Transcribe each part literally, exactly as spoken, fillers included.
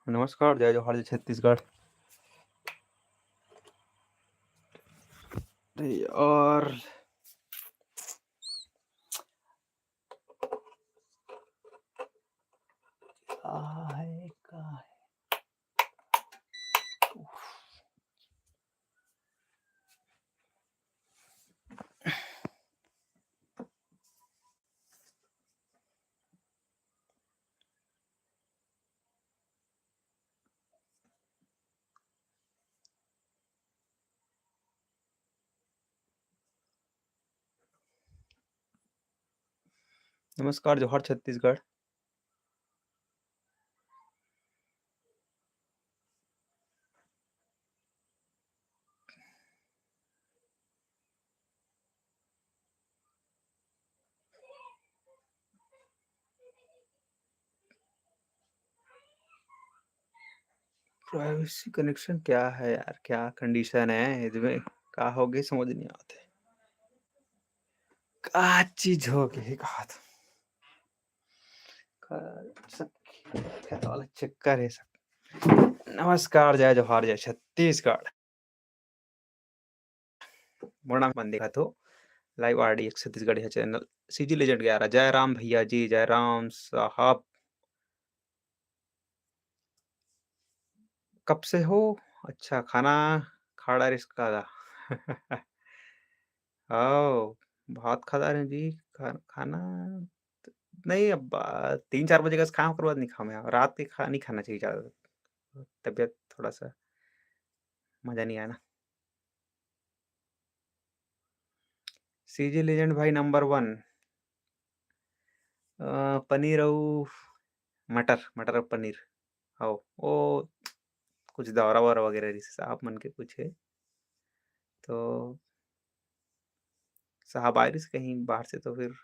नमस्कार, जय जोहार, जय छत्तीसगढ़। अरे यार, का है, का है? उफ। नमस्कार, जोहार छत्तीसगढ़। प्राइवेसी कनेक्शन क्या है यार? क्या कंडीशन है इसमें? का हो गई, समझ नहीं आते। का चीज हो गई, कहा था? का सब खेत वाला चक्कर है सब। नमस्कार, जय जोहार, जय छत्तीसगढ़। मोर नाम मन देखत हो, लाइव आरडी एक छत्तीसगढ़िया चैनल, सीजी लेजेंड ग्यारह। जय राम भैया जी, जय राम साहब। कब से हो? अच्छा, खाना खा डारिस का गा? ओ, भात खा डारे जी, खा-, खाना नहीं, अब, आ, तीन चार बजे का खाया, ओकर बाद नहीं खाऊं मैं। रात के खा-, नहीं खाना चाहिए ज़्यादा। तबीयत थोड़ा सा मज़ा नहीं आया ना। सीजी लेजेंड भाई नंबर वन। अ, पनीर अउ मटर, मटर अउ पनीर। हव, ओ कुछ दौरा-वौरा वगैरह रहिस, साहब मन के कुछ हे। तो साहब आए रहिस कहीं बाहर से, तो फिर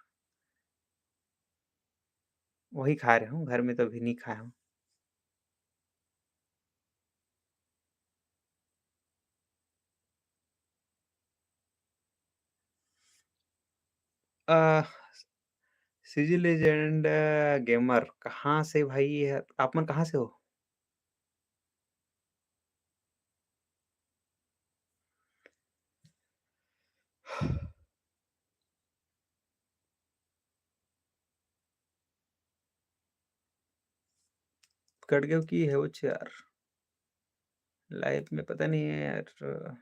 वही खाए रहे हूँ, घर में तो अभी नहीं खाए हूँ। अ, सीजी लेजेंड गेमर कहाँ से भाई है? आप मन कहाँ से हो? कट गयो की है वो यार? लाइव में पता नहीं है यार।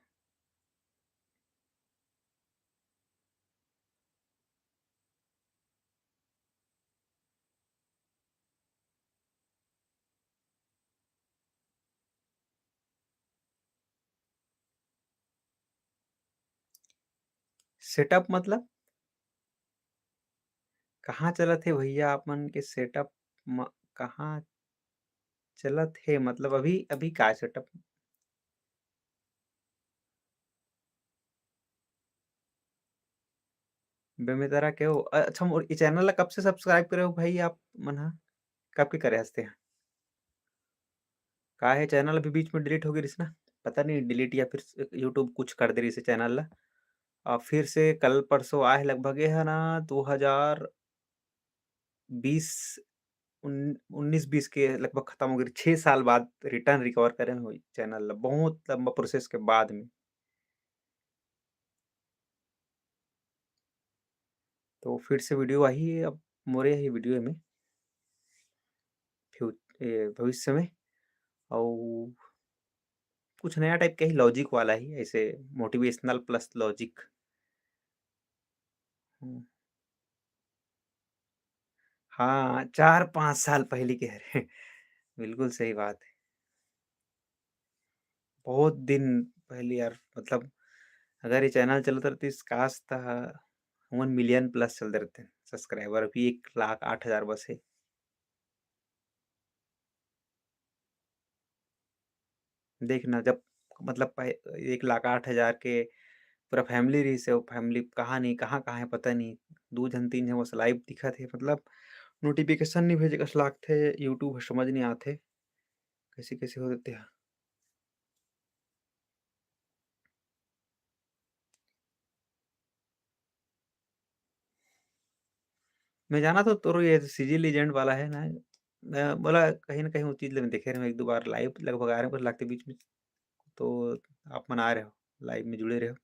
सेटअप मतलब? कहाँ चलत हे भैया आप मन के सेटअप म-, कहाँ चलत हे? मतलब अभी, अभी का सेटअप? बेमेतरा के हो? अ-, अच्छा, मोर ई चैनल ला कब से सब्सक्राइब करे हो भाई आप मन ह? कब के करे हस्ते ह? का हे, चैनल अभी बीच में डिलीट हो गई रहिस ना, पता नहीं डिलीट या फिर स-, YouTube कुछ कर दे रहिस हे चैनल ला। अ, फिर से कल परसों आए हे लगभग, ये है ना दो हज़ार बीस, उन-, उन्नीस बीस के लगभग खत्म हो गई, छह साल बाद रिटर्न रिकवर करे हो चैनल ला, बहुत लंबा प्रोसेस के बाद में। तो फिर से वीडियो आही अब मोरे ही वीडियो में फ्यू-, ए, भविष्य में। अउ कुछ नया टाइप के ही लॉजिक वाला ही, ऐसे मोटिवेशनल प्लस लॉजिक। हम्म। हाँ, चार पाँच साल पहली के हरे। बिल्कुल सही बात है। बहुत दिन पहले यार, मतलब, अगर ये चैनल चलत रहतिस, काश त हमन मिलियन प्लस चलते रहते सब्सक्राइबर। अभी एक लाख आठ हजार बस है। देख ना, जब, मतलब, पह-, एक लाख आठ हजार के पूरा फैमिली रहिस हे, वो फैमिली कहाँ नहीं, कहाँ, कहाँ है, पता नहीं। दू झन, तीन झन बस लाइव दिखत हे, मतलब, नोटिफिकेशन नहीं भेजे कस लागथे, YouTube ह समझ नहीं आथे, कैसे, कैसे हो देते हैं। मैं जाना तो तोर ये सीजी लेजेंड वाला है ना, अ, मोला कहीं न कहीं वो चीज़ ल मैं देखे रहेंव एक दो बार live लगभग आ रहे हैं, पर लगथे बीच में, तो आप मन आ रहे हो, live में जुड़े रहे हो।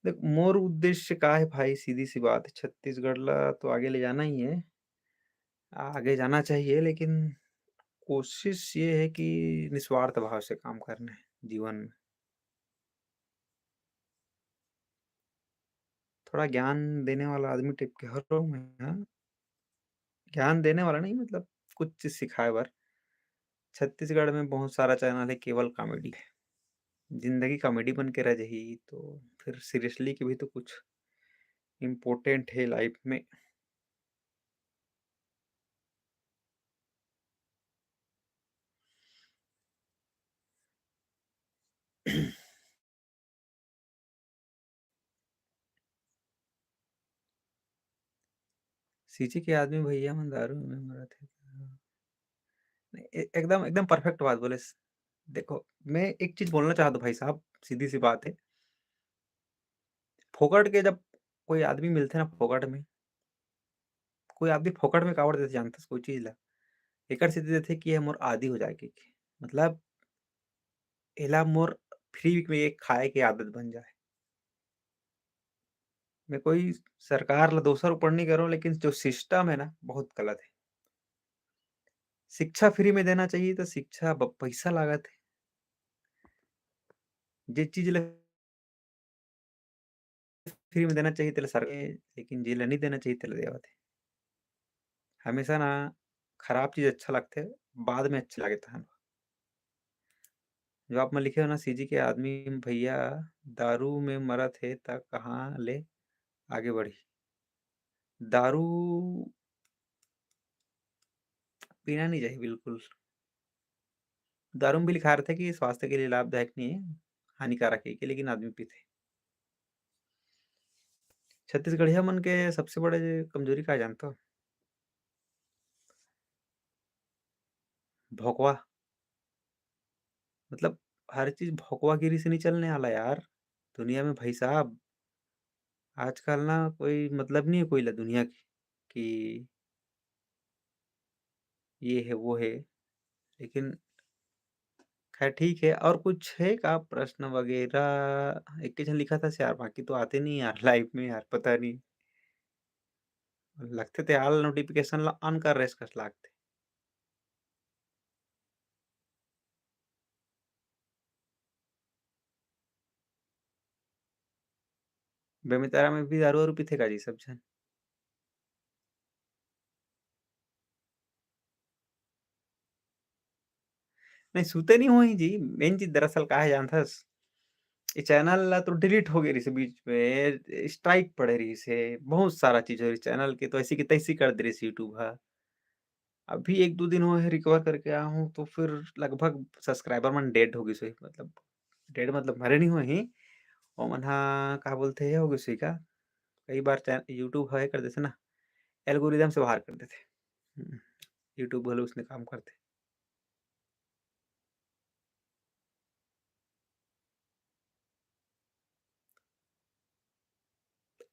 देख, मोर उद्देश्य का है भाई, सीधी सी बात है, छत्तीसगढ़ ला तो आगे ले जाना ही है, आगे जाना चाहिए, लेकिन कोशिश ये है कि निस्वार्थ भाव से काम करना है जीवन में। थोड़ा ज्ञान देने वाला आदमी type के हरव मैं ह। ज्ञान देने वाला नहीं, मतलब कुछ चीज़ सिखाए बर। छत्तीसगढ़ में बहुत सारा channel है, केवल comedy है। जिंदगी comedy बन के रह जाही, तो फिर seriously के भी तो कुछ important है life में। सीजी के आदमी भैया मन दारू में मरत हे। नहीं, ए-, एकदम, एकदम perfect बात बोले। देखो, मैं एक चीज़ बोलना चाहता हूँ भाई साहब, सीधी सी बात है। फोकट के जब कोई आदमी मिलथे ना फोकट में, कोई आदमी फोकट में काबर देथे जानथस कोई चीज़ ला? एकर सेती देथे कि ये मोर आदी हो जाए के, मतलब एला मोर free में ये खाए के आदत बन जाए। मैं कोई सरकार ला दोसर ऊपर नहीं करूँ, लेकिन जो system है ना, बहुत गलत है। शिक्षा free में देना चाहिए, तो शिक्षा ब-, पैसा लागत है। जे चीज़ ला free में देना चाहिए, तेला सर-, लेकिन जेला नहीं देना चाहिए, तेला देवत है। हमेशा ना खराब चीज़ अच्छा लगथे, बाद में अच्छा लागे तहन। जो आप मन लिखे हो ना, सीजी के आदमी भैया दारू में मरत हे, त कहाँ ले आगे बढ़ही? दारू पीना नहीं चाहिए बिल्कुल। दारू में भी लिखा रहता है कि स्वास्थ्य के लिए लाभदायक नहीं है, हानिकारक है, लेकिन आदमी पीथे। छत्तीसगढ़िया मन के सबसे बड़े कमजोरी का जानता हो? भोकवा। मतलब हर चीज़ भोकवागिरी से नहीं चलने वाला यार। दुनिया में भाई साहब, आजकल ना कोई मतलब नहीं है कोई ला दुनिया की, कि ये है, वो है। लेकिन खैर ठीक है, और कुछ है का प्रश्न वगैरह? एक झन लिखा था यार, बाकी तो आते नहीं यार live में यार, पता नहीं। लगथे ते all notification ला on कर रेस कस लागथे। बेमेतरा में भी दारू वारू पीथे का जी सब झन? नहीं, सुते नहीं होही जी। Main चीज दरअसल का है जानथस? ये channel ला तो delete हो गए रहिस हे बीच में, strike पड़े रहिस हे, बहुत सारा चीज हो रही channel के, तो ऐसी की तैसी कर दे रहिस YouTube हा। अभी एक दो दिन हुए हैं recover करके आया हूँ, तो फिर लगभग subscriber मन dead हो गई सोई, मतलब dead मतलब मरे नहीं हुए ही, ओमन हा का बोलते हैं, हो गई सोई का, कई बार चै-, YouTube है कर देते ना, algorithm से बाहर कर देते। हम्म, YouTube वाले उसने काम करते।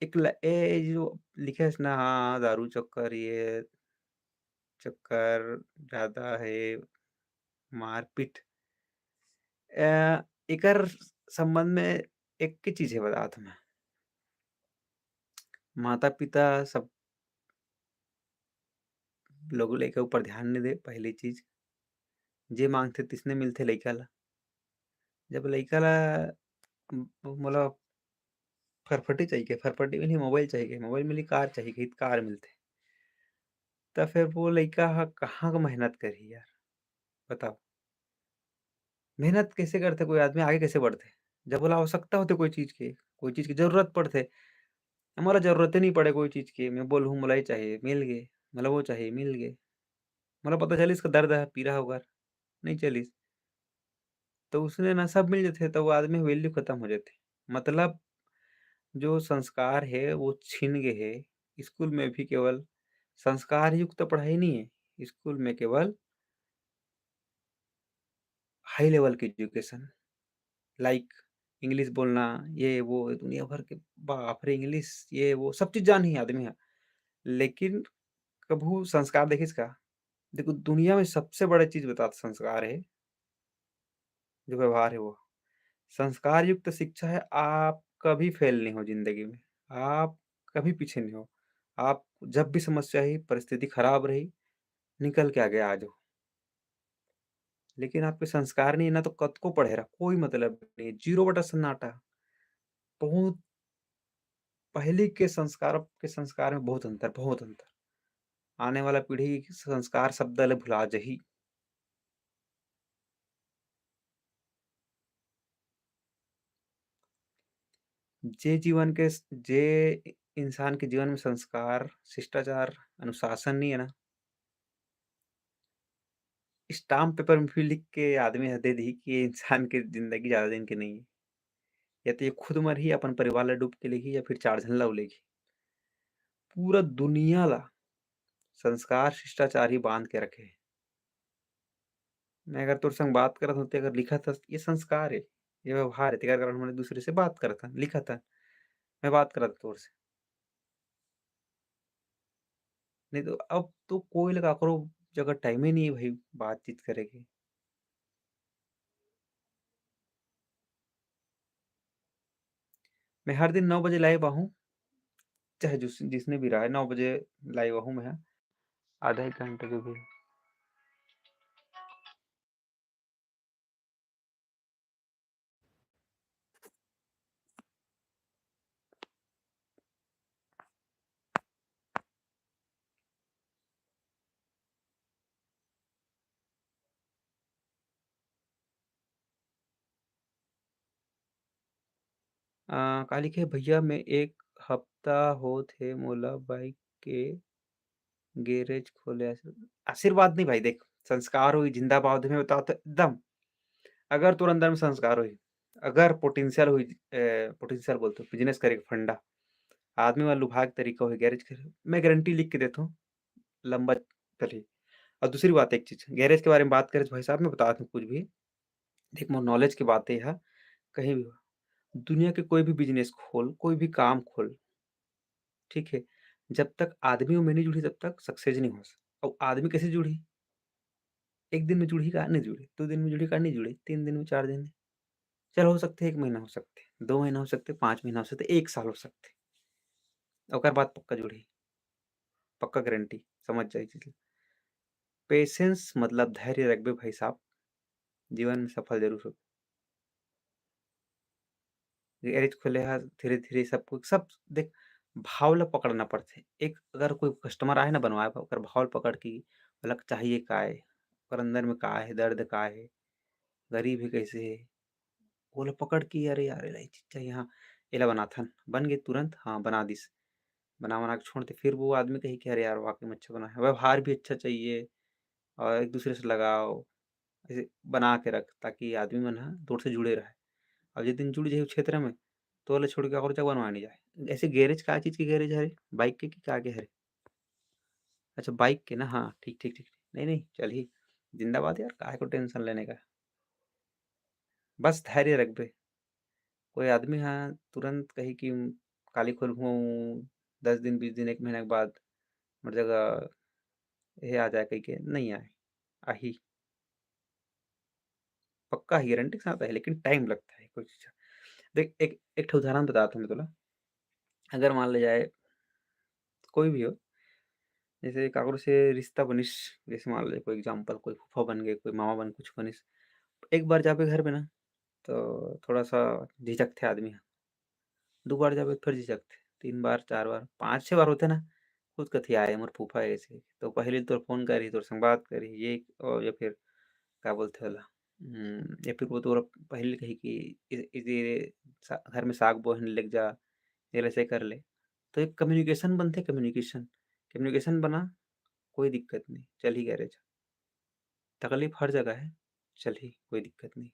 एक ल-, ए जो लिखे हस ना, हाँ, दारू चक्कर, ये चक्कर ज्यादा है, मारपीट। अ, एकर संबंध में एक ही चीज है बतात मैं। माता-पिता सब लोग लइका ऊपर ध्यान नइ दे, पहली चीज। जे मांगथे, तिसने मिलथे लइका ला। जब लइका ला, म-, मोला फरफटी चाहिए, फरफटी भी नहीं, मोबाइल चाहिए, मोबाइल मिली, कार चाहिए, त कार मिलथे। त फिर वो लइका ह कहाँ का मेहनत करही यार, बताओ? मेहनत कैसे करथे कोई आदमी, आगे कैसे बढ़थे? जब ओला आवश्यकता होथे कोई चीज के, कोई चीज के जरूरत पड़थे, मोला जरूरते नहीं पड़े कोई चीज के, मैं बोलहूँ, "मोला ये चाहिए," मिल गे, "मोला वो चाहिए," मिल गे। मोला पता चलिस का दर्द है, पीरा होगा, नहीं चलिस। तो उसने ना सब मिल जाथे, तो वो आदमी value खत्म हो जाथे। मतलब जो संस्कार है, वो छिन गे हे। स्कूल में भी केवल संस्कार युक्त पढ़ाई नहीं है, स्कूल में केवल high level के education, like English बोलना, ये वो, दुनिया भर के, बाप रे, English, ये वो, सब चीज जानही आदमी ह। लेकिन कभू संस्कार देखिस का? देखो, दुनिया में सबसे बड़ा चीज बतात संस्कार है, जो व्यवहार है वो। संस्कार युक्त शिक्षा है, आप कभी फेल नहीं हो जिंदगी में, आप कभी पीछे नहीं हो। आप जब भी समस्या ही, परिस्थिति खराब रही, निकल के आगे आ जाओ। लेकिन आपके संस्कार नहीं है ना, तो कतको पढ़े रहा, कोई मतलब नहीं है, ज़ीरो बटा सन्नाटा। बहुत पहले के संस्कार, अब के संस्कार में बहुत अंतर, बहुत अंतर। आने वाला पीढ़ी संस्कार शब्द ले भुला जही। जे जीवन के स-, जे इंसान के जीवन में संस्कार, शिष्टाचार, अनुशासन नहीं है ना, स्टाम्प पेपर में भी लिख के आदमी ह दे दिही कि ये इंसान के जिंदगी ज्यादा दिन के नहीं है। या तो ये खुद मरही, अपन परिवार ला डूब के लेगी, या फिर चार झन ला लेगी। पूरा दुनिया ला संस्कार, शिष्टाचार ही बांध के रखे है। मैं अगर तोर संग बात करत हूँ, ते अगर लिखत हस, ये संस्कार है, ये व्यवहार है, तेकर कारण हमन एक दूसरे से बात करत हन, लिखत हन। मैं बात करत तोर से। नहीं तो अब तो कोई ला काकरो जगह टाइम ही नहीं है भाई, बातचीत करे के। मैं हर दिन नौ बजे लाइव आहूँ, चाहे जिस-, जिसने भी रहा है, नौ बजे लाइव आहूँ मैं, आधा एक घंटा जो भी। अ, का लिखे हे, "भैया, मैं एक हफ्ता होत हे मोला बाइक के गैरेज खोले।" आशीर्-, आशीर्वाद नहीं भाई, देख, संस्कार होही, जिंदाबाद। मैं बतावत हूँ एकदम, अगर तोर अंदर में संस्कार होही, अगर पोटेंशियल होही, ए, पोटेंशियल बोलते हो, बिजनेस करे के फंडा, आदमी मन लुभा के तरीका होही गैरेज करे, मैं गारंटी लिख के देत हूँ, लंबा चलही। और दूसरी बात, एक चीज, गैरेज के बारे में बात करे तो भाई साहब, मैं बतात हूँ कुछ भी, देख, मोर नॉलेज के बात ये हा, कहीं भी हो, दुनिया के कोई भी बिजनेस खोल, कोई भी काम खोल, ठीक है, जब तक आदमी ओमे नहीं जुड़ी, तब तक सक्सेस नहीं हो सकता। और आदमी कैसे जुड़ी? एक दिन में जुड़ी का नहीं जुड़ी, दो दिन में जुड़ी का नहीं जुड़ी, तीन दिन में, चार दिन में, चल, हो सकते एक महीना हो सकते, दो महीना हो सकते, पाँच महीना हो सकते, एक साल हो सकते। ओकर बाद पक्का जुड़ी, पक्का गारंटी, समझ जाए चीज। पेशेंस मतलब धैर्य रखबे भाई साहब, जीवन में सफल जरूर हो। गैरेज खोले हा, धीरे-धीरे सब कुछ, सब देख, भाव ला पकड़ना पड़थे। एक अगर कोई कस्टमर आए ना बनवाए बर, ओकर भाव ला पकड़ के, ओला चाहिए का हे, ओकर अंदर में का हे, दर्द का हे, गरीब हे, कैसे हे, ओला पकड़ के, "अरे यार, एला ये चीज चाहिए, हाँ, एला बनाथन।" बन गे तुरंत, हाँ, बना दिस। बना, बना के छोड़ दे, फिर वो आदमी कही कि, "अरे यार, वाकई में अच्छा बना है।" व्यवहार भी अच्छा चाहिए और एक दूसरे से लगाव, ऐसे बना के रख, ताकि आदमी मन ह तोर से जुड़े रहे। अब जे दिन जुड़ जाही क्षेत्र में, तो ओला छोड़ के और जगह बनवा नहीं जाए। ऐसे गैरेज का चीज के गैरेज हरे? बाइक के कि का के हरे? अच्छा, बाइक के ना, हाँ, ठीक, ठीक, ठीक। नहीं, नहीं, चलही। जिंदाबाद यार, काहे को टेंशन लेने का? बस धैर्य रखबे। कोई आदमी ह तुरंत कही कि काली खोलहूँ, दस दिन, बीस दिन, एक महीना के बाद मोर जगह ये आ जाए कहिके, नहीं आए, आही। पक्का ही गारंटी के साथ आही, लेकिन टाइम लगता है कोई चीज। देख, एक, एक ठो उदाहरण बताता हूँ मैं तोला। अगर मान ले जाए, कोई भी हो, जैसे काकरो से रिश्ता बनिस, जैसे मान ले कोई एग्जाम्पल, कोई फूफा बन गए, कोई मामा बन, कुछ बनिस, एक बार जाबे घर में ना, तो थोड़ा सा झिझकथे आदमी ह। दू बार जाबे, फिर झिझकथे, तीन बार, चार बार, पाँच छह बार होथे ना, खुद कथी आए, मोर फूफा ऐसे। तो पहले तोर फोन करी, तोर संग बात करी, ये, और या फिर का बोलथे ओला, हम्म, या फिर वो तोर पहले कही कि इ-, इ-, ये सा-, घर में साग बोहन लेके जा, ये ऐसे कर ले। तो एक कम्युनिकेशन बनथे, कम्युनिकेशन, कम्युनिकेशन बना, कोई दिक्कत नहीं, चलही गैरेज। तकलीफ हर जगह है, चलही, कोई दिक्कत नहीं।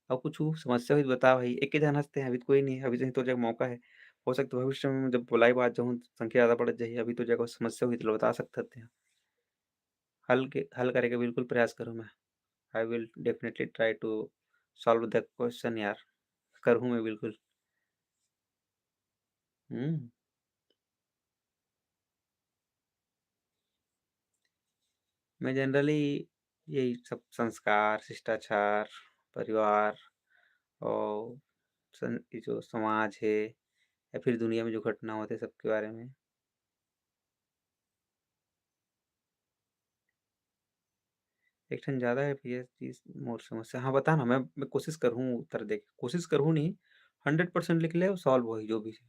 अउ कुछु समस्या होही त बता भाई, एके झन हस ते, अभी तो कोई नहीं है, अभी तो तोर जगह मौका है। हो सकता है भविष्य में जब बुलाई बात जाऊँ, संख्या ज़्यादा बढ़त जाही, अभी तो जगह समस्या होही त बता सकत हस ते। हल के, हल करे के बिल्कुल प्रयास करूँ मैं। I will definitely try to solve the question यार, करूँ मैं बिल्कुल। हम्म। मैं generally यही सब संस्कार, शिष्टाचार, परिवार और सं-, ये जो समाज है या फिर दुनिया में जो घटना होते, सबके बारे में। एक ठन ज़्यादा है भैया जी मोर समस्या। हाँ, बता ना, मैं, मैं कोशिश करहूँ उत्तर दे के। कोशिश करहूँ नहीं, hundred percent लिख ले, solve होही जो भी है।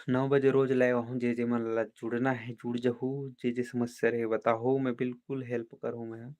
नौ बजे रोज live आहूँ, जे जे मन ला जुड़ना है, जुड़ जहू, जे जे समस्या रहे बताहू, मैं बिल्कुल help करहूँ मैं।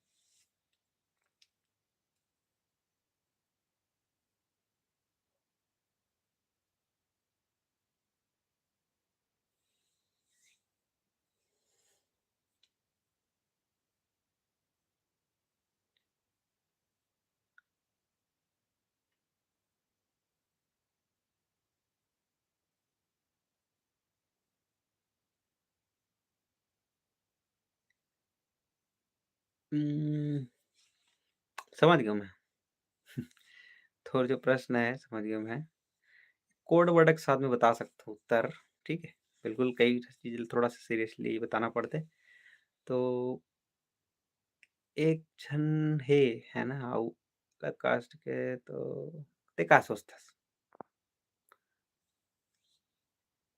हम्म, समझ गया मैं। तोर जो प्रश्न है, समझ गया मैं। Code word के साथ में बता सकता हूँ उत्तर, ठीक है? बिल्कुल, कई चीज थोड़ा सा seriously बताना पड़ते। तो एक झन हे, है ना, अउ अलग caste के, तो ते का सोचथस?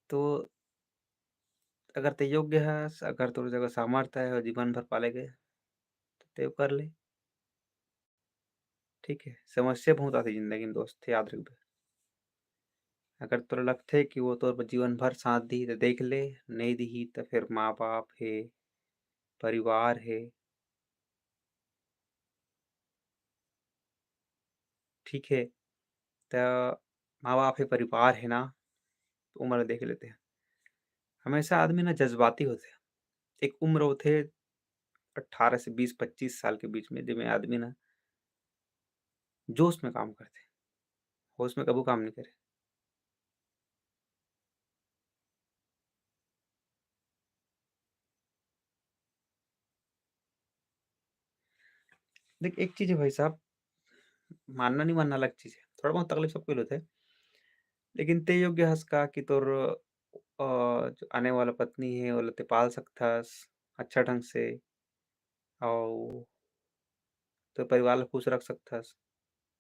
तो अगर ते योग्य हस, अगर तोर जगह सामर्थ्य है और जीवन भर पाले गए, तो ते कर ले। ठीक है, समस्या बहुत आथे जिंदगी में दोस्त, याद रखबे। अगर तोला लगथे कि वो तोर बर जीवन भर साथ दिही, त देख ले, नहीं दिही, त फिर माँ बाप हे, परिवार हे, ठीक है, त माँ बाप हे, परिवार हे ना, तो उमर देख लेते हैं। हमेशा आदमी ना जज्बाती होथे। एक उम्र होथे अठारह से बीस पच्चीस साल के बीच में, जेमे आदमी ना जोश में काम करथे, होश में कभू काम नहीं करे। देख, एक चीज है भाई साहब, मानना नहीं मानना अलग चीज है, थोड़ा बहुत तकलीफ सबको होथे, लेकिन ते योग्य हस का कि तोर, अ, जो आने वाला पत्नी है, ओला ते पाल सकथस अच्छा ढंग से, अउ तो परिवार ला खुश रख सकथस,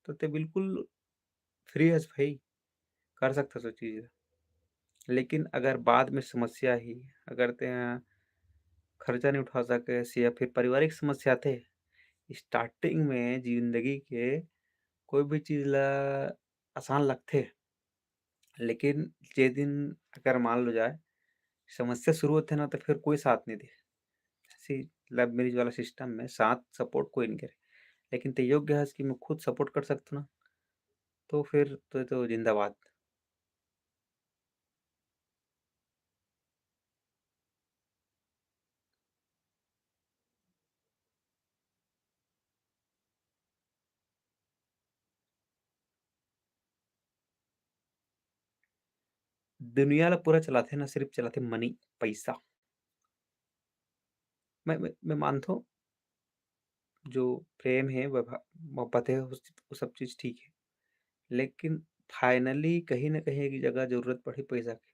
तो ते बिल्कुल free हस भाई, कर सकथस वो चीज ला। लेकिन अगर बाद में समस्या ही, अगर ते खर्चा नहीं उठा सकस या फिर पारिवारिक समस्या आथे, starting में जिंदगी के कोई भी चीज ला आसान लगथे, लेकिन जे दिन अगर मान लो जाए, समस्या शुरू होथे ना, तो फिर कोई साथ नहीं दे। ऐसी love marriage वाला system में साथ support कोई नहीं करे, लेकिन ते योग्य हस कि मैं खुद support कर सकथों ना, तो फिर तो, तो जिंदाबाद। दुनिया ला पूरा चलाथे ना, सिर्फ चलाथे money, पैसा। मैं, मैं, मैं मानथों, जो प्रेम है, वैभा-, मोहब्बत है, वो, वो सब चीज ठीक है, लेकिन finally कहीं ना कहीं एक जगह जरूरत पड़ही पैसा के।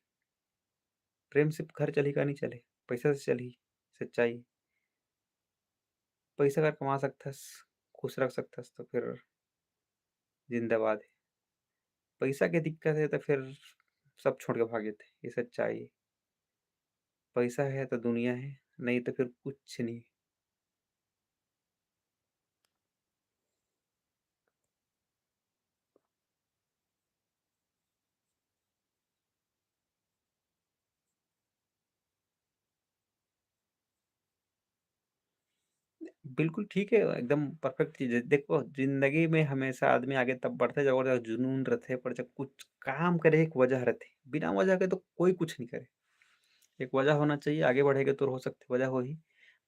प्रेम से घर चलही का नहीं चले, पैसा से चलही, सच्चाई। पैसा अगर कमा सकथस, खुश रख सकथस, तो फिर जिंदाबाद है। पैसा के दिक्कत है, तो फिर सब छोड़ के भाग जाते, ये सच्चाई है। पैसा है, तो दुनिया है, नहीं तो फिर कुछ नहीं। बिल्कुल ठीक है, एकदम perfect चीज है। देखो, जिंदगी में हमेशा आदमी आगे तब बढ़थे, जब ओकर जुनून रथे, पर जब कुछ काम करे, एक वजह रथे। बिना वजह के तो कोई कुछ नहीं करे। एक वजह होना चाहिए, आगे बढ़े के तोर हो सकथे, वजह होही।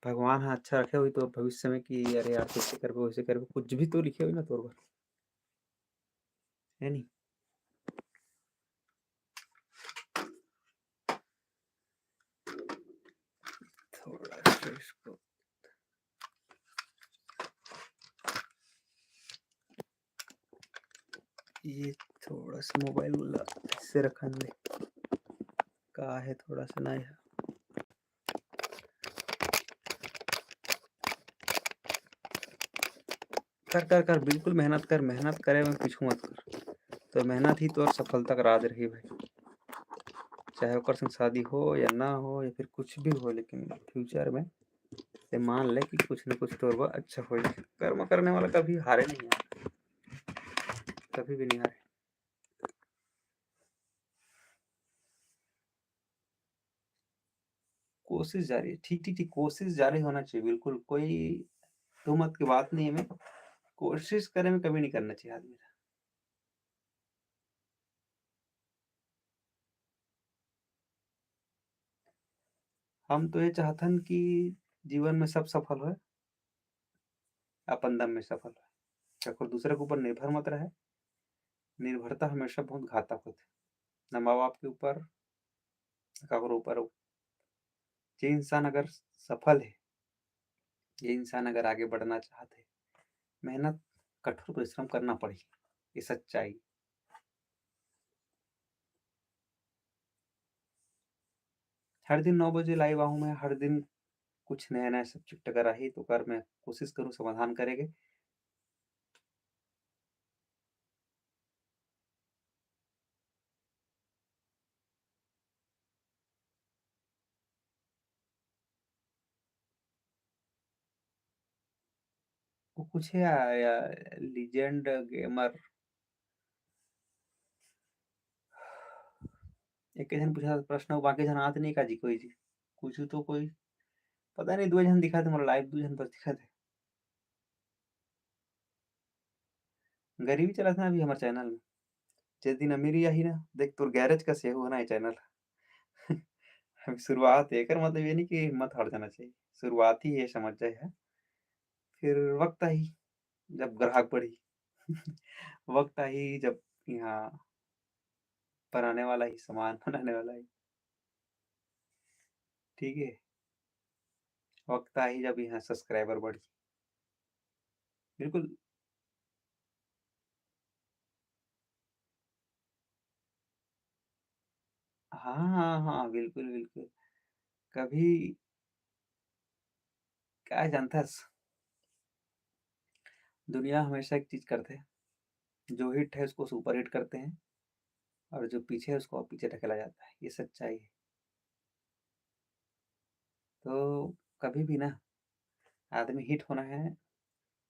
भगवान ह अच्छा रखे होही तोर भविष्य में कि अरे यार, ऐसे करबे, वैसे करबे, कुछ भी तो लिखे होही ना तोर बर। है नहीं? थोड़ा सा इसको ये थोड़ा सा मोबाइल ला से रखन दे, का है थोड़ा सा ना है। कर, कर, कर, बिल्कुल मेहनत कर, मेहनत करे में पीछू मत कर। तो मेहनत ही तोर सफलता का राज रही भाई। चाहे ओकर संग शादी हो या ना हो या फिर कुछ भी हो, लेकिन फ्यूचर में ते मान ले कि कुछ ना कुछ तोर बर अच्छा होई। कर्म करने वाला कभी हारे नहीं है, कभी भी नहीं हारे। कोशिश जारी है, ठीक, ठीक, ठीक, कोशिश जारी होना चाहिए, बिल्कुल, कोई दो मत की बात नहीं है, मैं कोशिश करे में कमी नहीं करना चाहिए आदमी ला। हम तो ये चाहथन कि जीवन में सब सफल होए, अपन दम में सफल होए, कखरो दूसरे के ऊपर निर्भर मत रहे। निर्भरता हमेशा बहुत घातक होथे, ना माँ बाप के ऊपर, ना काकरो ऊपर। जे इंसान अगर सफल है, जे इंसान अगर आगे बढ़ना चाहत है, मेहनत, कठोर परिश्रम करना पड़ही, ये सच्चाई। हर दिन नौ बजे लाइव आहूँ मैं, हर दिन कुछ नया-नया सब्जेक्ट अगर आही, तो ओकर मैं कोशिश करूँ समाधान करे के। वो कुछ है या, या लीजेंड गेमर। एक झन पूछा प्रश्न, वो बाकी झन आत नहीं का जी कोई जी? कुछ तो कोई, पता नहीं, दो झन दिखा थे मोला लाइव, दो झन बस दिखा थे। गरीबी चलत ना अभी हमर चैनल में। जे दिन अमीरी आही ना, देख तोर गैरेज का सेहू है ना ये चैनल। अभी शुरुआत है, एकर मतलब ये नहीं कि हिम्मत हार जाना चाहिए। शुरुआत ही है, समझ जाए है। फिर वक्त आही, जब ग्राहक बढ़ी। वक्त आही, जब यहाँ बनाने वाला ही, सामान बनाने वाला ही। ठीक है, वक्त आही, जब यहाँ सब्सक्राइबर बढ़ी। बिल्कुल। हाँ, हाँ, हाँ, बिल्कुल, बिल्कुल। कभी, क्या जानथस, दुनिया हमेशा एक चीज करथे, जो हिट है उसको सुपर हिट करते हैं और जो पीछे है उसको पीछे ढकेला जाता है, ये सच्चाई है। तो कभी भी ना आदमी हिट होना है,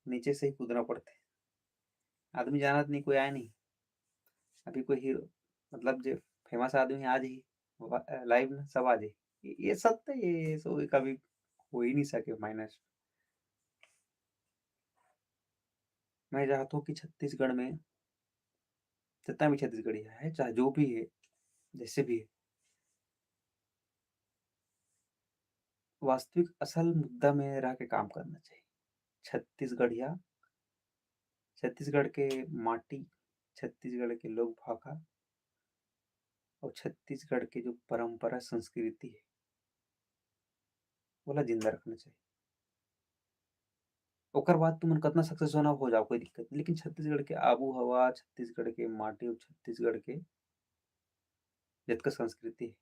नीचे से ही कूदना पड़थे। आदमी जानत नहीं, कोई आए नहीं। अभी कोई हीरो, मतलब जो फेमस आदमी आज ही वा-, लाइव में सब आ जाए। ये, ये सत्य, ये सो कभी हो ही नहीं सके माइनस। मैं चाहता हूँ कि छत्तीसगढ़ में जितना भी छत्तीसगढ़िया है, चाहे जो भी है, जैसे भी है, वास्तविक असल मुद्दा में रह के काम करना चाहिए। छत्तीसगढ़िया, छत्तीसगढ़ के माटी, छत्तीसगढ़ के लोक भाखा और छत्तीसगढ़ के जो परंपरा संस्कृति है, ओला जिंदा रखना चाहिए। ओकर बाद तुमन कतना सक्सेस होना हो जाओ, कोई दिक्कत नहीं, लेकिन छत्तीसगढ़ के आबू हवा, छत्तीसगढ़ के माटी और छत्तीसगढ़ के जतका संस्कृति है,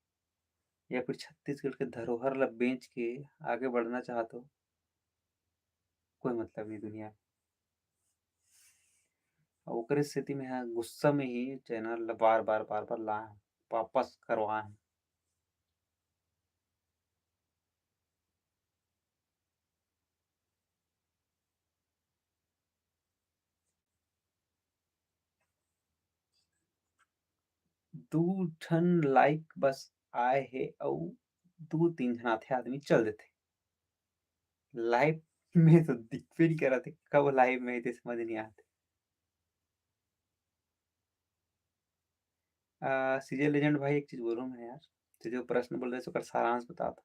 या फिर छत्तीसगढ़ के धरोहर ला बेच के आगे बढ़ना चाहत हो, कोई मतलब नहीं दुनिया में। अउ ओकरे सेती में हा गुस्सा में ही चैनल ला बार-बार, बार-बार लाए हूँ, वापस करवाए हूँ। दू ठन लाइक बस आए हे अउ दू तीन झन आथे, आदमी चल देथे। लाइव में तो दिखबे नहीं करत हे, कब लाइव में हे ते समझ नहीं आत हे। आ, सीजे लेजेंड भाई, एक चीज बोलूँ मैं यार, ते जो प्रश्न बोल रहे, ओकर सारांश बता दो।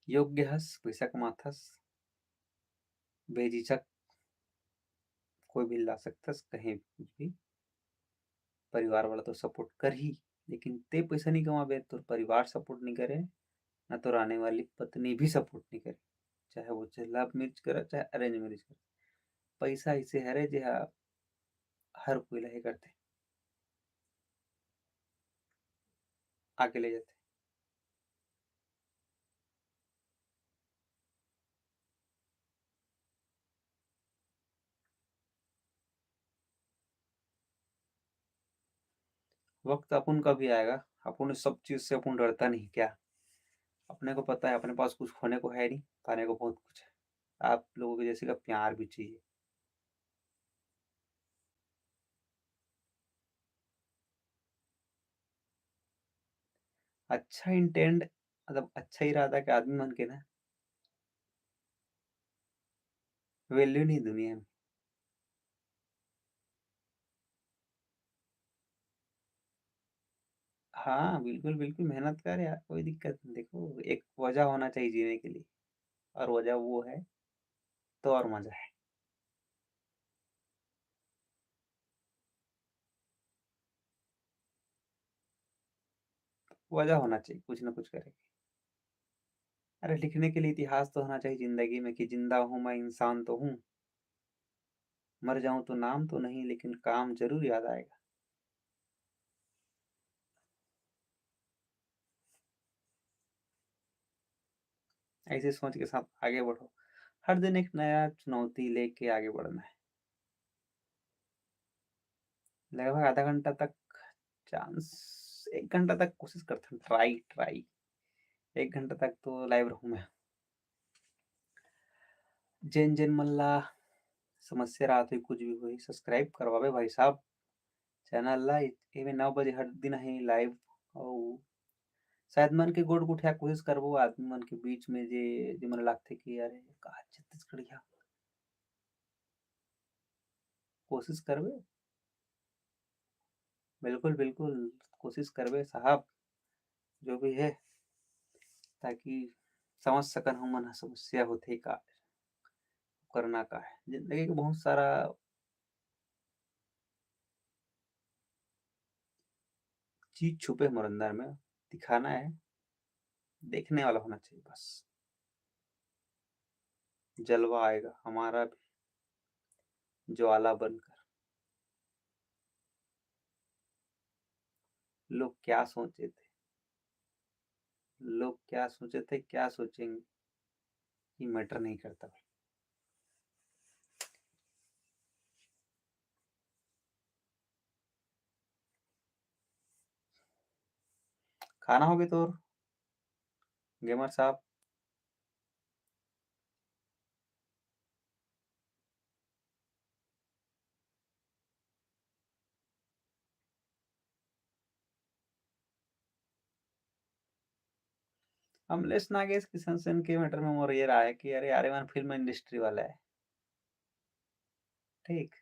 योग्य हस, पैसा कमाथस, बेझिझक कोई भी ला सकथस, कहीं भी कुछ भी। परिवार वाला तो सपोर्ट करही, लेकिन ते पैसा नहीं कमाबे, तोर परिवार सपोर्ट नहीं करे, ना तोर आने वाली पत्नी भी सपोर्ट नहीं करे, चाहे वो चाहे लव मैरिज करे, चाहे अरेंज मैरिज करे। पैसा ऐसे हरे जे हा हर कोई ला हे करथे, आगे ले जाथे। वक्त अपन का भी आएगा, अपन सब चीज से अपन डरता नहीं क्या? अपने को पता है अपने पास कुछ खोने को है नहीं, पाने को बहुत कुछ है। आप लोगों के जैसे का प्यार भी चाहिए। अच्छा इंटेंट, मतलब अच्छा इरादा के आदमी मन के ना वैल्यू नहीं दुनिया में। हाँ, बिल्कुल, बिल्कुल मेहनत कर यार, कोई दिक्कत नहीं। देखो, एक वजह होना चाहिए जीने के लिए, और वजह वो है, तो और मजा है। वजह होना चाहिए कुछ ना कुछ करे के। अरे, लिखने के लिए इतिहास तो होना चाहिए जिंदगी में कि जिंदा हूँ मैं, इंसान तो हूँ, मर जाऊं तो नाम तो नहीं, लेकिन काम जरूर याद आएगा। ऐसे सोच के साथ आगे बढ़ो। हर दिन एक नया चुनौती लेके आगे बढ़ना है। लगभग आधा घंटा तक चांस, एक घंटा तक कोशिश करथन, ट्राई, ट्राई। एक घंटा तक तो लाइव रहूं मैं। जेन जेन मन ला समस्या राहत होही, कुछ भी होही, सब्सक्राइब करवावे भाई साहब चैनल ला। एमे नौ बजे हर दिन हे लाइव, अउ शायद मन के गोठ गुठिया कोशिश करबो आदमी मन के बीच में, जे, जे मन लागथे कि अरे का छत्तीसगढ़िया, कोशिश करबे। बिल्कुल, बिल्कुल, कोशिश करबे साहब, जो भी है, ताकि समझ सकन हमन ह समस्या होथे का, करना का है। जिंदगी के बहुत सारा चीज छुपे हमर अंदर में, दिखाना है, देखने वाला होना चाहिए बस। जलवा आएगा हमारा भी, ज्वाला बनकर। लोग क्या सोचे थे, लोग क्या सोचे थे, क्या सोचेंगे, ये मैटर नहीं करता भाई। खाना होगे तोर, गेमर साहब? अमलेश नागेश किशन सेन के मैटर में मोर ये राय है कि अरे यार, ये मन फिल्म इंडस्ट्री वाला है, ठीक?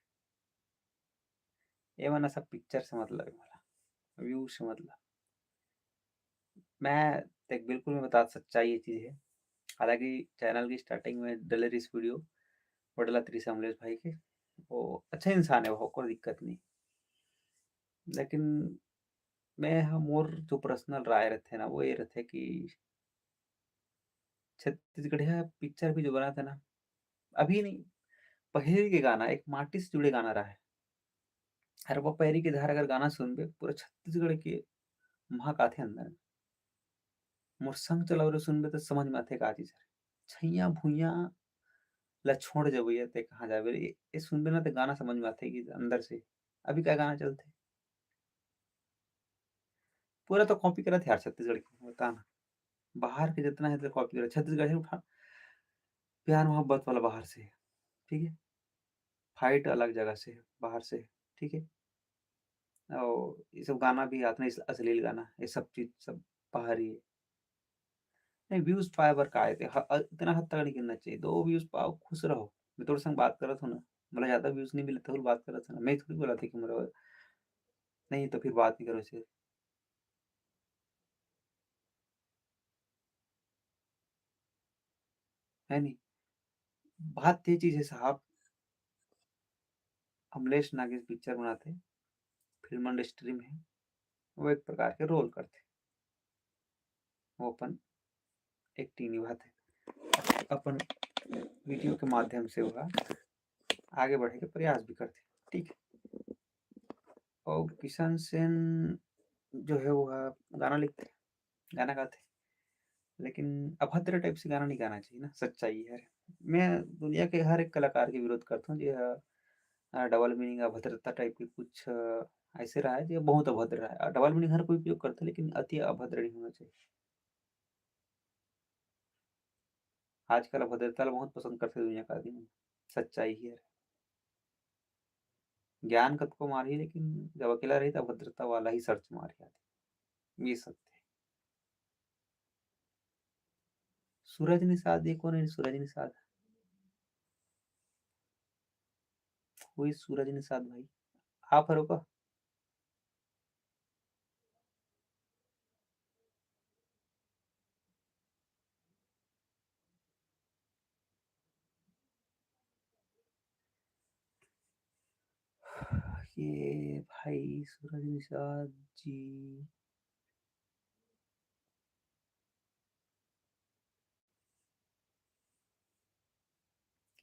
ये मन सब पिक्चर से मतलब है, मला व्यू से मतलब। मैं देख, बिल्कुल मैं बता, सच्चाई ये चीज़ है। हालांकि चैनल की स्टार्टिंग में डले रहिस वीडियो, वडला तिरिस अमलेश भाई के, वो अच्छा इंसान है, वो कोई दिक्कत नहीं। लेकिन मैं ह-, मोर जो पर्सनल राय रहथे ना, वो ये रहथे कि छत्तीसगढ़िया पिक्चर भी जो बनाथे ना, अभी नहीं, पहली के गाना, एक माटी से जुड़े गाना रहा है। अरे वो पैरी के धार अगर गाना सुनबे, पूरा छत्तीसगढ़ के महक आथे अंदर में। मोर संग चलव रे सुनबे त समझ में आथे का चीज हरे। छैया भुइया ला छोड़ जबे, ते कहाँ जाबे रे? ये, ये सुनबे ना, ते गाना समझ में आथे कि अंदर से। अभी का गाना चलथे? पूरा तो कॉपी करत हे यार छत्तीसगढ़ के, बता ना। बाहर के जितना है, तो कॉपी करत। छत्तीसगढ़ से उठा, प्यार मोहब्बत वाला बाहर से है, ठीक है? फाइट अलग जगह से है, बाहर से है, ठीक है? और ये सब गाना भी आतना, इस अश्लील गाना, ये सब चीज सब बाहर ही है। नहीं, व्यूज पाए बर का है, ह-, इतना हद तक नहीं करना चाहिए। दो व्यूज पाओ, खुश रहो। मैं तोर संग बात करत हूँ ना, मतलब ज्यादा व्यूज नहीं मिले तो बात करत हूँ ना, मैं थोड़ी बोला था कि मेरा नहीं तो फिर बात नहीं करो इसे। है नहीं? बात ये चीज है साहब, अमलेश नागेश पिक्चर बनाथे, फिल्म इंडस्ट्री में है, वो एक प्रकार के रोल करथे, वो अपन एक्टिंग निभाथे, अपन वीडियो के माध्यम से वह आगे बढ़े के प्रयास भी करथे, ठीक है? अउ किशन सेन जो है वो ह गाना लिखथे, गाना गाथे, लेकिन अभद्र type से गाना नहीं गाना चाहिए ना, सच्चाई है। मैं दुनिया के हर एक कलाकार के विरोध करता हूँ जो ह, अ, double meaning अभद्रता type के कुछ, अ, ऐसे रहा है जो बहुत अभद्र रहा है। अ, double meaning हर कोई उपयोग करता है लेकिन अति अभद्र नहीं होना चाहिए। आजकल अभद्रता ला बहुत पसंद करथे दुनिया के आदमी मन। सच्चाई ही हरे। ज्ञान कतको मारही लेकिन जब अकेला रही त अभद्रता वाला ही search मारही आदमी। ये सत्य है। सूरज निषाद, ये कौन है सूरज निषाद? कोई सूरज निषाद भाई, आप हरो का? ये भाई सूरज निषाद जी।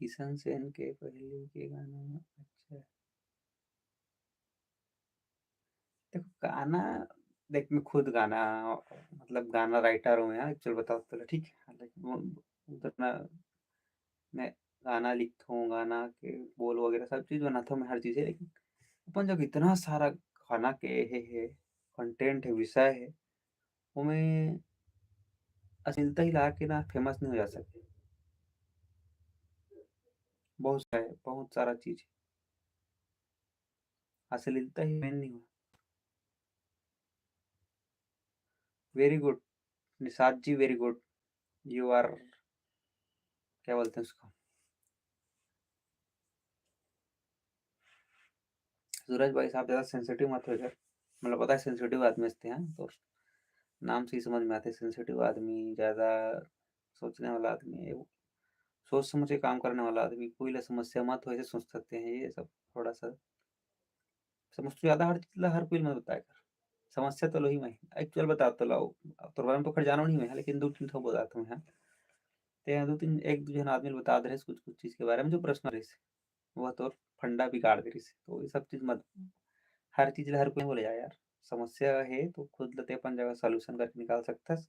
किशन सेन के पहले के गाना, अच्छा। देखो गाना, देख मैं खुद गाना, मतलब गाना writer हूँ यार, actual बताओ तो, ठीक है, लेकिन वो उतना मैं गाना लिखता हूँ, गाना के बोल वगैरह सब चीज़ बनाता हूँ मैं, हर चीज़ है, लेकिन अपन जब इतना सारा गाना के है, है, content है, विषय है, ओमे अश्लीलता ही ला के ना famous नहीं हो जा सके। बहुत सारे, बहुत सारा चीज़। अश्लीलता ही main नहीं हुआ। Very good Nishad ji, very good। You are, क्या बोलते हैं उसको, सूरज भाई साहब ज़्यादा sensitive मत हो जाए। मतलब पता है sensitive आदमी हस्ते हैं तो नाम से ही समझ में आते हैं, sensitive आदमी, ज़्यादा सोचने वाला आदमी है वो। सोच समझ के काम करने वाला आदमी, कोई ला समस्या मत हो ऐसे सोच सकते हैं। ये सब थोड़ा सा समझ तो ज़्यादा हर चीज़ ला हर कोई मत बताया कर। समस्या तो लोही में actual बता तो लाओ, तोर बारे में तो खैर जानो नहीं मैं, लेकिन दो तीन ठो बताता हूँ यहाँ। ते यहाँ दो तीन, एक दो जन आदमी बता दे रहे कुछ कुछ चीज़ के बारे में जो प्रश्न रहे, वह तोर फंडा बिगाड़ दे रही। तो ये सब चीज़ मत, हर चीज़ ला हर कोई बोले जा यार। समस्या है तो खुद लते अपन जगह solution करके निकाल सकथस,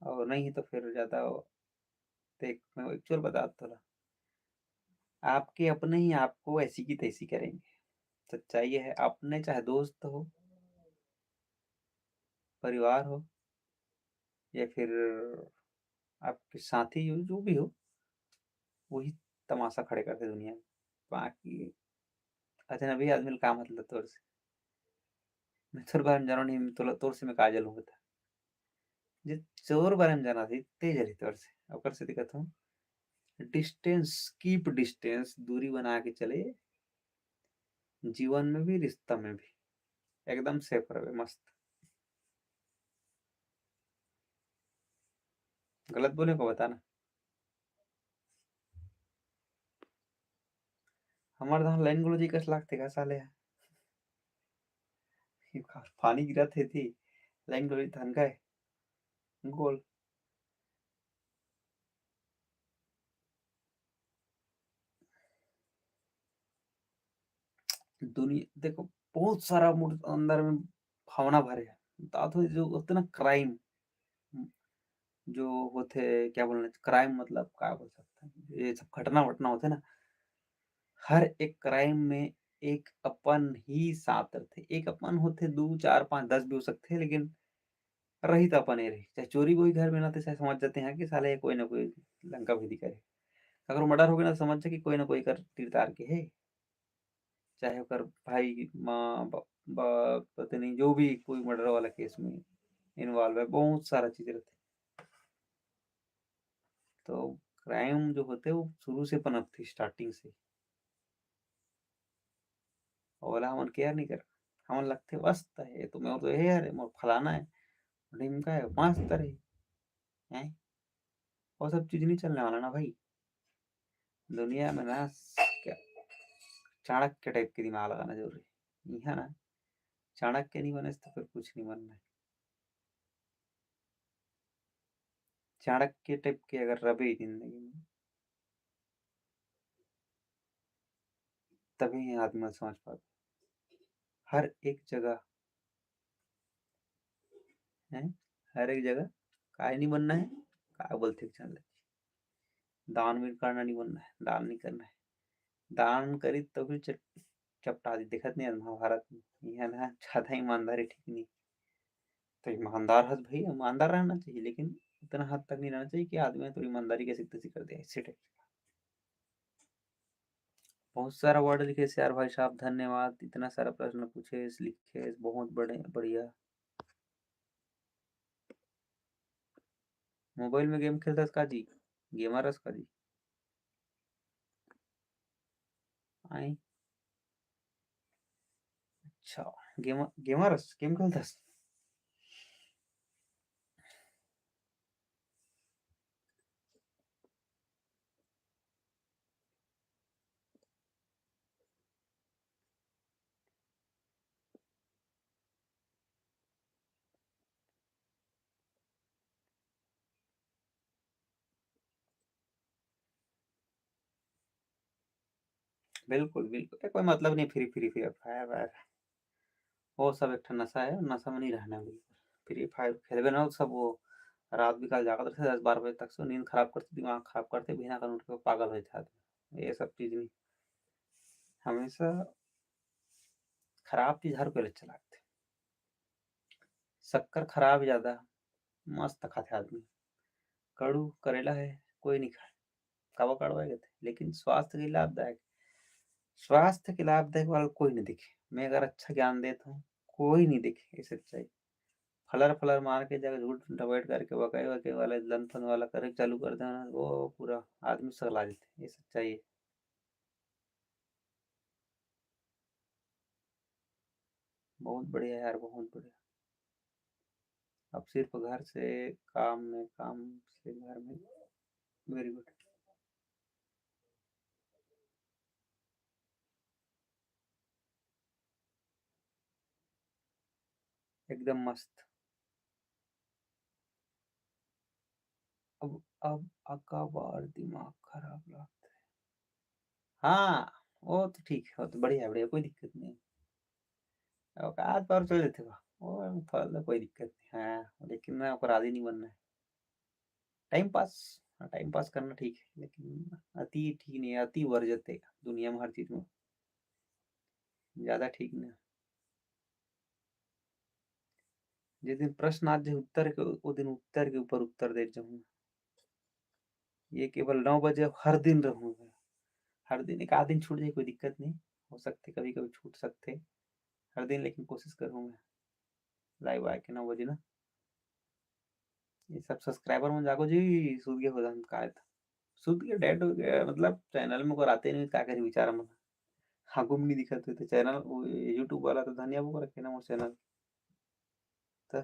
और नहीं तो फिर ज़्यादा देख, मैं actual बता तो ला, आपके अपने ही आपको ऐसी की तैसी करेंगे। सच्चाई है, अपने चाहे दोस्त हो, परिवार हो, या फिर आपके साथी हो, जो भी हो, वही तमाशा खड़े करते दुनिया में। बाकी अजनबी आदमी ला का मतलब तोर से? मैं तोर बारे में जानो नहीं, मैं तोला, तोर से मैं का जलूँ बता? जे तोर बारे में जाना थी, ते जली तोर से। ओकर से दिक्कत हूँ, distance, keep distance, दूरी बना के चले, जीवन में भी, रिश्ता में भी एकदम safe रहे, मस्त। गलत बोले को बताना। हमार धान लाइन गुलो जी कस लागते का साले? ये का-, पानी गिरा थे थी, लाइन गुलो धान का है। गोल। दुनिया, देखो, बहुत सारा मोर अंदर में भावना भरे है। बता दो, जो होते ना crime, जो होते, क्या बोलना, crime मतलब क्या बोल सकते हैं, ये सब घटना वटना होते ना, हर एक crime में एक अपन ही साथ रहते। एक अपन होते, दो, चार, पाँच, दस भी हो सकते हैं, लेकिन रही तो अपन ही रही। चाहे चोरी कोई घर में ना, तो चाहे समझ जाते हैं कि साले कोई ना कोई लंका भेदी करे। अगर मर्डर हो गया ना, तो समझ जा कि कोई ना कोई कर तीर तार के है, चाहे ओकर भाई, माँ, ब-, ब-, पत्नी, जो भी कोई मर्डर वाला केस में इन्वॉल्व है, बहुत सारा चीज रहते। तो क्राइम जो होते, वो शुरू से पनपथे, स्टार्टिंग से। ओला हमन केयर नहीं कर, हमन लगथे मस्त है, ये तो मोर तो हे, अरे मोर फलाना है, ढिमका है, मस्त रही, हैं? वो सब चीज नहीं चलने वाला ना भाई। दुनिया में ना, क्या, चाणक्य टाइप के दिमाग लगाना जरूरी है। यहाँ ना, चाणक्य नहीं बने तो फिर कुछ नहीं बनना है। चाणक्य टाइप के अगर रबे जिंदगी में, तभी आदमी समझ पाता। हर एक जगह, हैं, हर एक जगह काय नहीं बनना है, काय बोलते हैं, चल, दान भी करना नहीं बनना है, दान नहीं करना है। दान करी तो भी चट-, चपटा दी, देखत नहीं है महाभारत में, यहाँ ना ज्यादा ईमानदारी ठीक नहीं। तो ईमानदार हस भाई, ईमानदार रहना चाहिए, लेकिन इतना हद तक नहीं रहना चाहिए कि आदमी तो ईमानदारी कैसी तैसी कर दे, ऐसे टाइप का। बहुत सारा वर्ड लिखे यार भाई साहब, धन्यवाद। इतना सारा प्रश्न पूछे, लिखे, बहुत बड़े, बढ़िया। मोबाइल में गेम खेलता का जी? गेमर का जी? आई। अच्छा, गेमर, गेमर, गेम खेलता? बिल्कुल, बिल्कुल। ए, कोई मतलब नहीं, free, free, free fire wire. वो सब एक ठन नशा है, नशा में नहीं रहना बिल्कुल। फ्री फायर खेलबे ना, सब वो रात बिकाल जागत रहते दस बारह बजे तक से, नींद खराब करते, दिमाग खराब करते, बिना कारण उठ के पागल हो जाते आदमी। ये सब चीज नहीं, हमेशा खराब चीज हर कोई अच्छा लगता है। शक्कर खराब ज्यादा, मस्त खाते आदमी। कड़ू करेला है, कोई नहीं खाए, काबर कड़वा कहते, लेकिन स्वास्थ्य के लाभदायक, स्वास्थ्य के लाभदायक वाला कोई नहीं देखे। मैं अगर अच्छा ज्ञान देता हूँ, कोई नहीं देखे ये सच्चाई। फलर फलर मार के जगह झूठ डबेट करके वकाई वकाई वाला, लंथन वाला करे चालू कर देना, वो पूरा आदमी सगला देते, ये सच्चाई है। बहुत बढ़िया यार, बहुत बढ़िया। अब सिर्फ घर से काम में, काम से घर में। वेरी गुड। एकदम मस्त। अब, अब अका बार दिमाग खराब लगथे। हाँ, वो तो ठीक है, वो तो बढ़िया, बढ़िया, कोई दिक्कत नहीं। औकात पर चल देथे बा, वो थोड़ा सा कोई दिक्कत नहीं। हाँ, लेकिन ना ओकर आदी नहीं बनना है। टाइम पास, हाँ, टाइम पास करना ठीक है, लेकिन अति ठीक नहीं है, अति वर्जित है दुनिया में हर चीज में, ज्यादा ठीक नहीं है। जे दिन प्रश्न आ जाए उत्तर के, वो दिन उत्तर के ऊपर उत्तर दे जाऊंगा। ये केवल नौ बजे हर दिन रहूंगा, हर दिन, एक आध दिन छूट जाए, कोई दिक्कत नहीं, हो सकते कभी कभी छूट सकते, हर दिन, लेकिन कोशिश करूंगा लाइव आके नौ बजे ना। ये सब सब्सक्राइबर मन जागो जी, सुत गए हो जान का है तो। सुत गए, डेड हो गया, मतलब चैनल में को आते नहीं, का करी बेचारा मन। हाँ, गुम नहीं दिखत हुए तो चैनल, वो YouTube वाला तो धनिया वो रखे ना वो चैनल। तो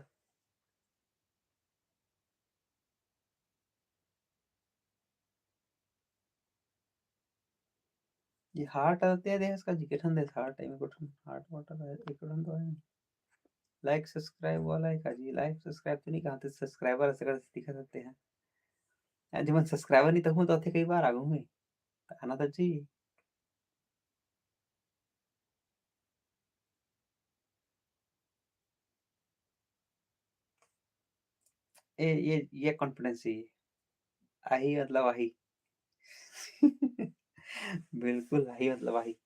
ये हार्ट आते हैं, देख इसका जी के ठन दे हार्ट टाइम को ठन हार्ट वाटर है, एक ठन तो है। लाइक सब्सक्राइब वाला है का जी? लाइक सब्सक्राइब तो नहीं कहा थे, सब्सक्राइबर ऐसे कर दिखा सकते हैं। यार, जब सब्सक्राइबर नहीं तो हूँ तो आते कई बार आ गए, तो आना था जी। ए, ये, ये कॉन्फिडेंस ही आही, मतलब आही। बिल्कुल आही, मतलब आही।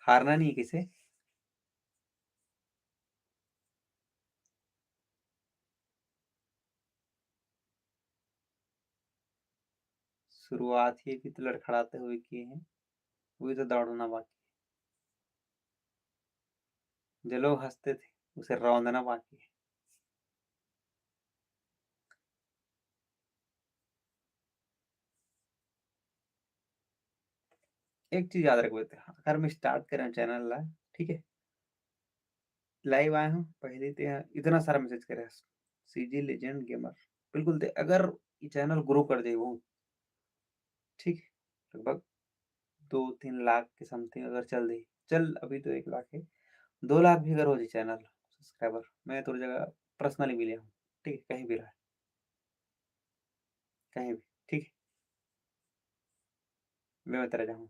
हारना नहीं किसे। शुरुआत ही अभी तो लड़खड़ाते हुए किए हैं, वही तो दौड़ना बाकी है। जो लोग हंसते थे, उसे रौंदना बाकी है। एक चीज याद रखबे, अगर मैं स्टार्ट करें चैनल ला, ठीक है, लाइव आए हूँ, पहले तो यहाँ इतना सारा मैसेज करे, सीजी लेजेंड गेमर, बिल्कुल दे, अगर ये चैनल ग्रो कर दे वो, ठीक, लगभग दो तीन लाख के समथिंग अगर चल दे, चल, अभी तो एक लाख है, दो लाख भी अगर हो जाए चैनल सब्सक्राइबर, मैं तोर जगह पर्सनली मिले हूँ, ठीक है, कहीं भी रहा, कहीं भी, ठीक है, मैं तेरा जाऊँ।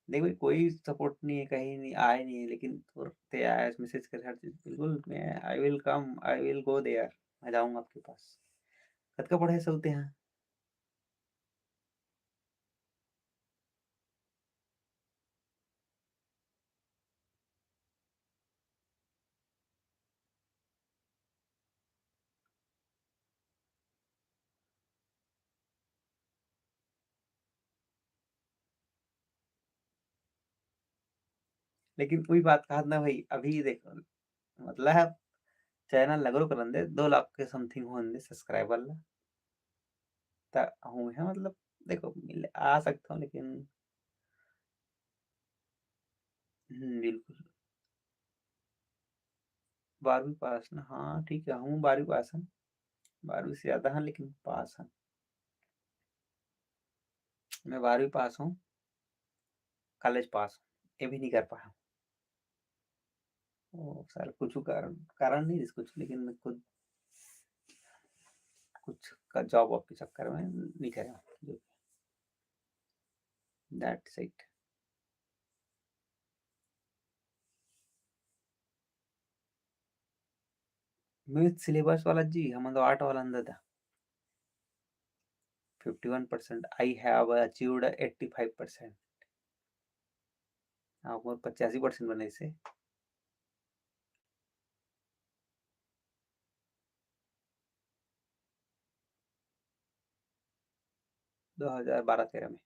देख भाई, कोई सपोर्ट नहीं है, कहीं नहीं, आए नहीं है, लेकिन तोर ते आया, मैसेज कर, हर चीज, बिल्कुल, मैं, I will come, I will go there, मैं जाऊंगा आपके पास। कतका पढ़े सौते हैं? लेकिन वही बात कहत ना भाई, अभी देखो, मतलब, चैनल ल grow करन दे, दो लाख के समथिंग होन दे सब्सक्राइबर ला, त हूँ है, मतलब, देखो, मिल, आ सकता हूँ, लेकिन हम्म, बिल्कुल। बारहवीं पास ना, हाँ, ठीक है, हूँ बारहवीं पास है, बारहवीं से ज्यादा है, लेकिन पास है। मैं बारहवीं पास हूँ, कॉलेज पास हूँ, ये भी नहीं कर पाया। ओ सर, कुछ कारण, कारण नहीं कुछ, लेकिन मैं खुद कुछ का जॉब वॉब के चक्कर में नहीं करे। That's it। मैथ सिलेबस वाला जी, हम तो आठ वाला अंदर था। Fifty one percent, I have achieved eighty five percent। हाँ, मोर पचासी परसेंट बने से। दो हजार बारह तेरह में।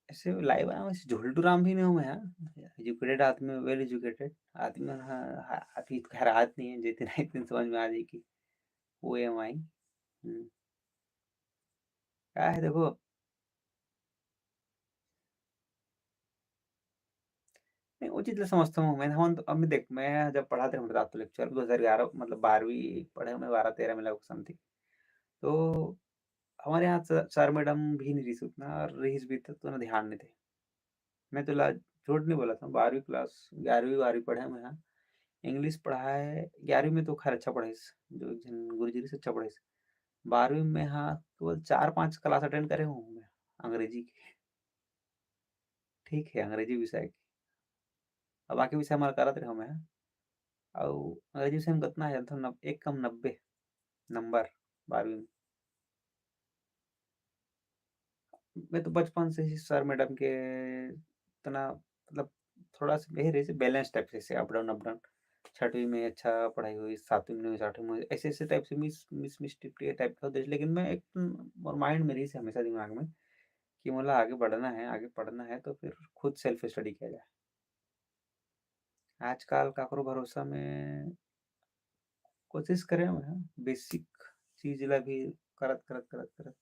ऐसे लाइव आया, वैसे झोल्टू राम भी नहीं हूँ मैं, हाँ। एजुकेटेड आदमी, वेल एजुकेटेड आदमी, हाँ, हाँ, अभी तो खैर हाथ नहीं है, जितने इतने समझ में आ जाए कि वो है वहीं। हम्म। क्या है, देखो, नहीं, वो चीज ला समझता हूँ मैं। हम तो, अब मैं देख, मैं जब पढ़ाते रहे, तो लेक्चर दो हजार ग्यारह, मतलब, बारहवीं पढ़े मैं, बारह तेरह में लगभग समथिंग। तो हमारे यहाँ स-, सर मैडम भी नहीं रहीस उतना, और रहीस भी तो, तो ना ध्यान नहीं थे। मैं तो ला-, झूठ नहीं बोला था, बारहवीं क्लास, ग्यारहवीं, बारहवीं पढ़े मैं यहाँ। इंग्लिश पढ़ाए, ग्यारहवीं में तो खैर अच्छा पढ़े, जो एक जन गुरु जी से अच्छा पढ़े। बारहवीं में, हाँ, केवल चार पांच क्लास अटेंड करे हूँ मैं अंग्रेजी के। ठीक है, अंग्रेजी विषय के। अब बाकी विषय हमारा करत रहे मैं। अउ अंग्रेजी विषय में कितना है, तो नब-, एक कम नब्बे नंबर बारहवीं में। मैं तो बचपन से ही सर मैडम के इतना, मतलब, थोड़ा सा यही रहे, बैलेंस टाइप से, अप डाउन, अप डाउन। छठवीं में अच्छा पढ़ाई हुई, सातवीं में हुई, आठवीं में हुई, ऐसे, ऐसे टाइप से मिस, मिस, मिस टिप टाइप का होता है। लेकिन मैं एक, और माइंड में रही से हमेशा दिमाग में कि मोला आगे बढ़ना है, आगे पढ़ना है, तो फिर खुद सेल्फ स्टडी किया जाए। आजकल काकरो भरोसा में कोशिश करे हूँ, बेसिक चीज ला भी करत, करत, करत, करत।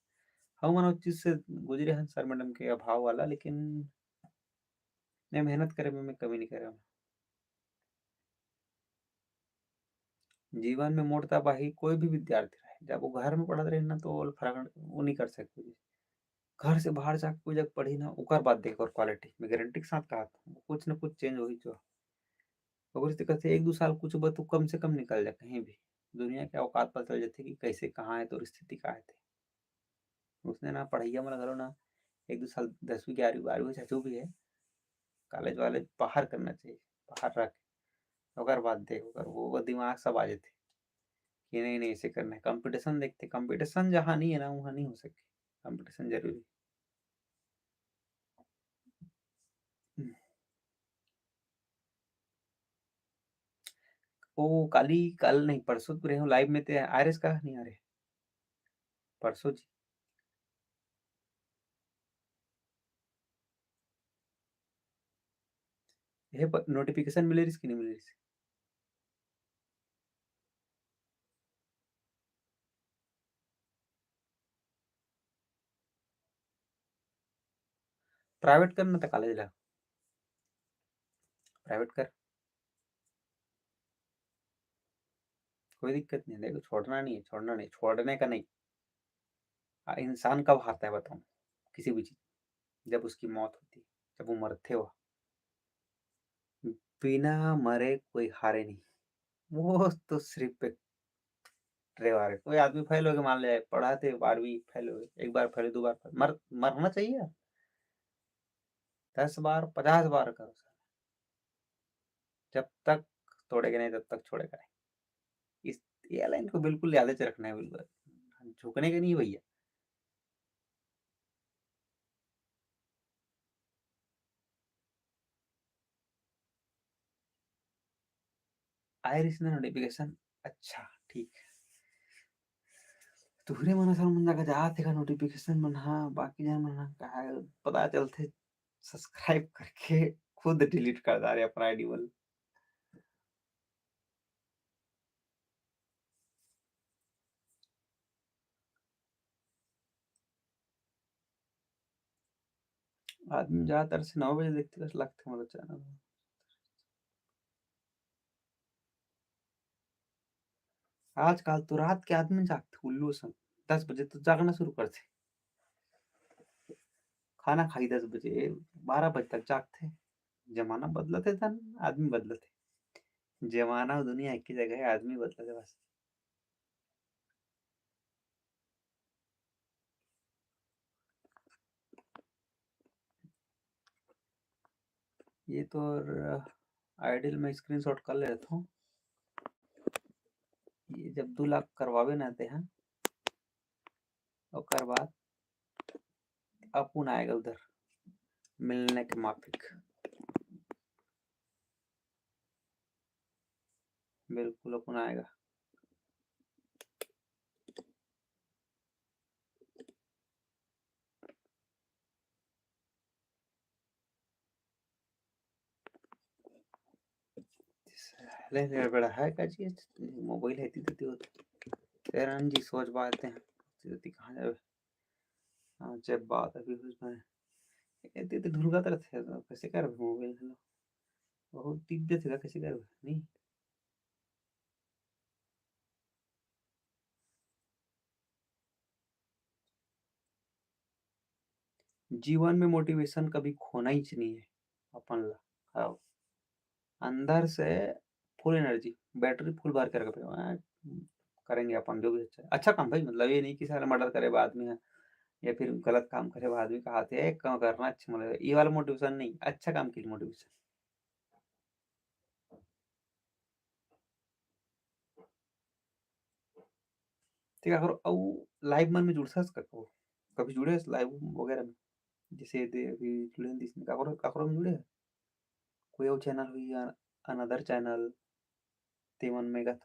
हम मन उस चीज से गुजरे हैं सर मैडम के अभाव वाला, लेकिन मैं मेहनत करे में मैं कमी नहीं करे हूँ। जीवन में मोड़ तबाही कोई भी विद्यार्थी रहे, जब वो घर में पढ़त रहे ना, तो वो फर्क, वो नहीं कर सकते। घर से बाहर जाके कोई जगह पढ़ी ना, ओकर बाद देख और क्वालिटी, मैं गारंटी के साथ कहा था, कुछ ना कुछ चेंज होही जो। ओकर से कहते, एक दो साल कुछ बा, तू कम से कम निकल जा कहीं भी, दुनिया के औकात पता चल जाथे कि कैसे, कहाँ है, तोर स्थिति का है। उसने ना पढ़ैया मन घलो ना, एक दो साल दसवीं, ग्यारहवीं, बारहवीं, जो भी है, कॉलेज वाले बाहर करना चाहिए, बाहर रख के। ओकर बाद देख, ओकर वो, वो दिमाग सब आ जाथे कि नहीं, नहीं, ऐसे करना है। कॉम्पिटिशन देखते, कॉम्पिटिशन जहाँ नहीं है ना, वहाँ नहीं हो सके। कॉम्पिटिशन जरूरी। ओ, काली, काल नहीं, परसों तो रहे हो लाइव में, ते आ रहे का नहीं आ रहे? परसों जी। ये प-, नोटिफिकेशन मिले रहिस कि नहीं मिले रहिस? प्राइवेट करना था कॉलेज ला, प्राइवेट कर, कोई दिक्कत नहीं। देखो, छोड़ना नहीं है, छोड़ना नहीं, छोड़ने का नहीं। आ, इंसान कब हारता है बताओ, किसी भी चीज? जब उसकी मौत होती है, जब वो मरते हो। बिना मरे कोई हारे नहीं। वो तो सिर्फ एक ड्राइवर है। कोई आदमी फेल हो गया, मान ले, पढ़ाते बारहवीं फेल हो गए, एक बार फेल, दो बार फेल, मर-, मरना चाहिए यार। दस बार, पचास बार करो सर, जब तक तोड़ेगा नहीं, तब तक छोड़ेगा नहीं। इस, ये लाइन को बिल्कुल याद से रखना है, बिल्कुल झुकने का नहीं भैया। आए रहिस ना नोटिफिकेशन, अच्छा ठीक है। तुहरे मन असन मन जगह जात हे का नोटिफिकेशन मन हा, बाकी जन मन हा का पता चलथे, सब्सक्राइब करके खुद डिलीट कर डारे अपन आईडी मन। आदमी ज्यादातर से नौ बजे देखते कस लगथे मोला चैनल। आजकल तो रात के आदमी जागथे उल्लू सन, दस बजे तो जागना शुरू करथे, खाना खाई दस बजे, बारह बजे तक जागथे। जमाना बदलथे तन आदमी बदलथे, जमाना अउ दुनिया एक ही जगह है, आदमी बदलथे बस। ये तो आइडियल में स्क्रीनशॉट कर ले रहता हूँ। ये जब दो लाख करवावे ना ते हैं, ओकर बाद अपुन आएगा उधर मिलने के माफिक। बिल्कुल अपुन आएगा। ले, ले, बड़ा है का जी, मोबाइल है, तीती होत। तेरा जी सोच बात है, तीती कहाँ जावे? हाँ, जब बात अभी हुई भाई, ये तीती ढुलका तरह थे, तो कैसे कर मोबाइल हेलो? बहुत तीत देते का, कैसे कर नहीं? जीवन में मोटिवेशन कभी खोना ही नहीं है अपन ला। हाँ, अंदर से फुल एनर्जी, बैटरी फुल भर के रखबे, हाँ, करेंगे अपन जो भी अच्छा, अच्छा काम भाई, मतलब ये नहीं कि साला मर्डर करे बाद में है या फिर गलत काम करे बाद में कहा थे, "ए, काम करना अच्छा, मतलब ये वाला मोटिवेशन नहीं, अच्छा काम के लिए मोटिवेशन।" ठीक है, अगर अउ लाइव मन में जुड़ सकत हो, कभी जुड़े हो लाइव वगैरह में, जैसे दे अभी जुड़े हैं, इसमें काकरो, काकरो में जुड़े हैं, कोई और चैनल हुई या अनदर चैनल, तेमन में का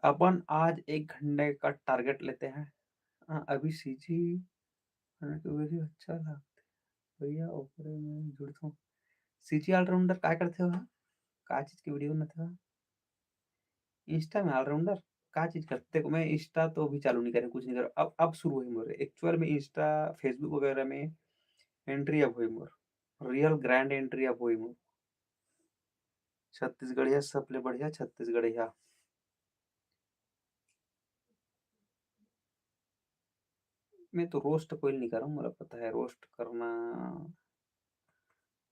अपन आज एक घंटे का टारगेट लेते हैं। हाँ, अभी सीजी खाने के वीडियो अच्छा लगथे भैया, ओकरे में जुड़थों। सीजी ऑलराउंडर का करथे वह? का चीज के वीडियो बनाथे वह? इंस्टा में ऑलराउंडर का चीज करथे? देखो, मैं इंस्टा तो अभी चालू नहीं करे, कुछ नहीं करे। अब, अब शुरू हुई मोर, एक्चुअल में इंस्टा, Facebook वगैरह में एंट्री अब हुई मोर, रियल ग्रैंड एंट्री अब हुई मोर। छत्तीसगढ़िया सबले बढ़िया छत्तीसगढ़िया। मैं तो रोस्ट कोई नहीं करूँ, मोला पता है रोस्ट करना,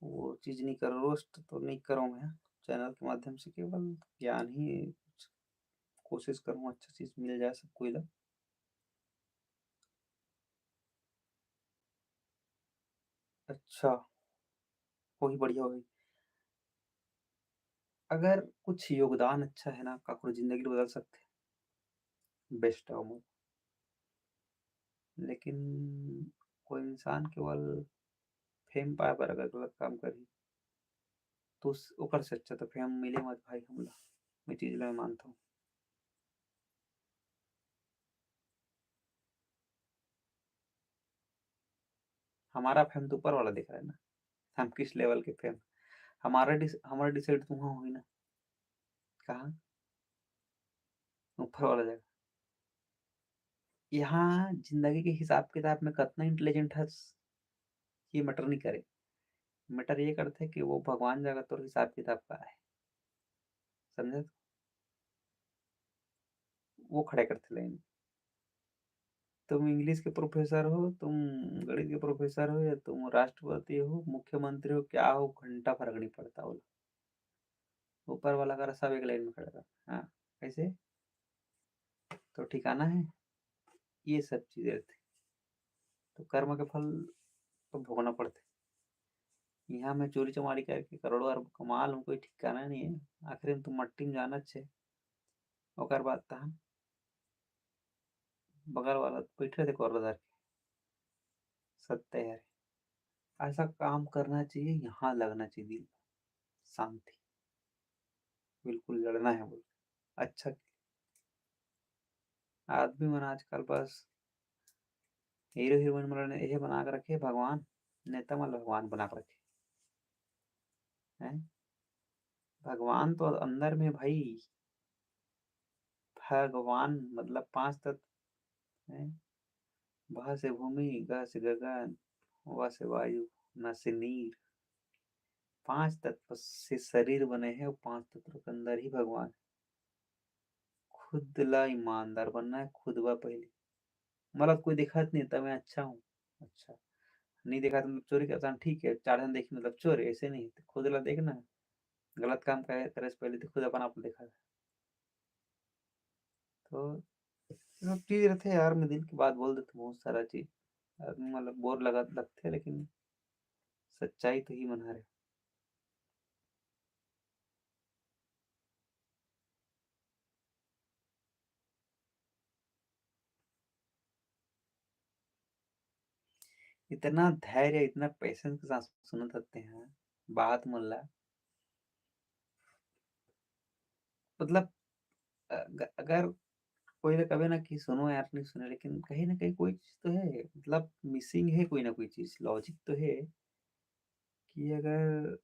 वो चीज नहीं करूँ, रोस्ट तो नहीं करूँ मैं चैनल के माध्यम से, केवल ज्ञान ही कुछ कोशिश करूँ, अच्छा चीज मिल जाए सब कोई ला। अच्छा, वही बढ़िया होही। अगर कुछ योगदान अच्छा है ना, काकरो जिंदगी ल बदल सकथे, बेस्ट है वो। लेकिन कोई इंसान केवल फेम पाए बर अगर गलत काम करही, तो उस, ओकर से अच्छा तो फेम मिले मत भाई हमला, ये चीज ल मैं मानता हूँ। हमारा फेम तो ऊपर वाला देख रहा है ना, हम किस लेवल के फेम, हमारा डिस-, हमारा डिसाइड तो वहाँ हुई ना, कहाँ? ऊपर वाला जगह। यहाँ जिंदगी के हिसाब किताब में कतना इंटेलिजेंट हस, ये मैटर नहीं करे। मैटर ये करथे कि वो भगवान जगह तोर हिसाब किताब का है, समझे? वो खड़े करथे लाइन। तुम इंग्लिश के प्रोफेसर हो, तुम गणित के प्रोफेसर हो, या तुम राष्ट्रपति हो, मुख्यमंत्री हो, क्या हो, घंटा फर्क नहीं पड़ता बोला। ऊपर वाला करा सब एक लाइन में खड़ा कर। हाँ, कैसे? तो ठिकाना है, ये सब चीजें रहते। तो कर्म के फल तो भोगना पड़ते। यहाँ मैं चोरी चमारी करके करोड़ों अरब कमा लूँ, कोई ठिकाना नहीं है, आखिर में तो मट्टी में जाना छे। ओकर बाद तहन बगल वाला बैठे थे कोर्रा धर के, सत्य है रे। ऐसा काम करना चाहिए, यहाँ लगना चाहिए दिल, शांति, बिल्कुल लड़ना है बोल। अच्छा, आदमी मन आजकल बस हीरो हीरोइन मन ला ये बना के रखे भगवान, नेता मन ला भगवान बना के रखे हैं। भगवान तो अंदर में भाई, भगवान मतलब पांच तत्व हैं, भ से भूमि, ग से गगन, व से वायु, न से नीर। पांच तत्व से शरीर बने हैं, वो पांच तत्व के अंदर ही भगवान है। खुद ला ईमानदार बनना है, खुद बर पहले। मतलब कोई दिखात नहीं, तब मैं अच्छा हूँ। अच्छा, नहीं दिखात मतलब चोरी करता हूँ, ठीक है, चार जन देखी मतलब चोर है, ऐसे नहीं। तो खुद ला देखना है, गलत काम करे, करे से पहले तो खुद अपन आप देखा। तो ये सब चीज रहते यार, मैं दिल की बात बोल देता हूँ, बहुत सारा चीज। आदमी मतलब बोर लगा लगते, लेकिन सच्चाई तो ही मन हरे। इतना धैर्य, इतना पेशेंस के साथ सुनत रहते हैं बात मन ला। मतलब अ, ग-, अगर कोई तो कबे ना कि सुनो यार, नहीं सुने, लेकिन कहीं ना कहीं कोई चीज तो है, मतलब मिसिंग है कोई ना कोई चीज, लॉजिक तो है कि अगर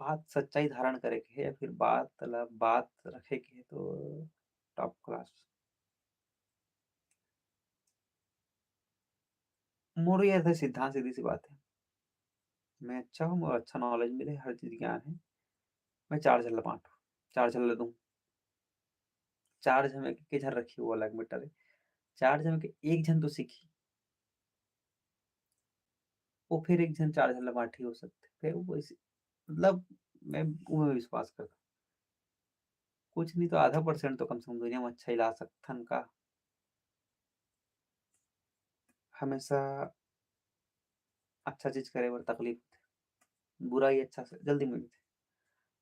बात सच्चाई धारण करे के है या फिर बात ला बात रखे के है तो टॉप क्लास। मोर ये था सिद्धांत, सीधी सी बात है, मैं अच्छा हूँ, मोर अच्छा नॉलेज मिले, हर चीज ज्ञान है, मैं चार झन ला बांटू, चार झन ला दूँ। चार झन में के झन रखी, वो अलग मैटर है। चार झन में के एक झन तो सीखी, वो फिर एक झन चार झन ला बांटही, हो सकथे, फिर वो वैसे, मतलब मैं उमे विश्वास करता, कुछ नहीं तो आधा परसेंट तो कम से कम दुनिया में अच्छा ही ला सकथन का। हमेशा अच्छा चीज करे बर तकलीफ होथे, बुरा ही अच्छा से जल्दी मिलथे।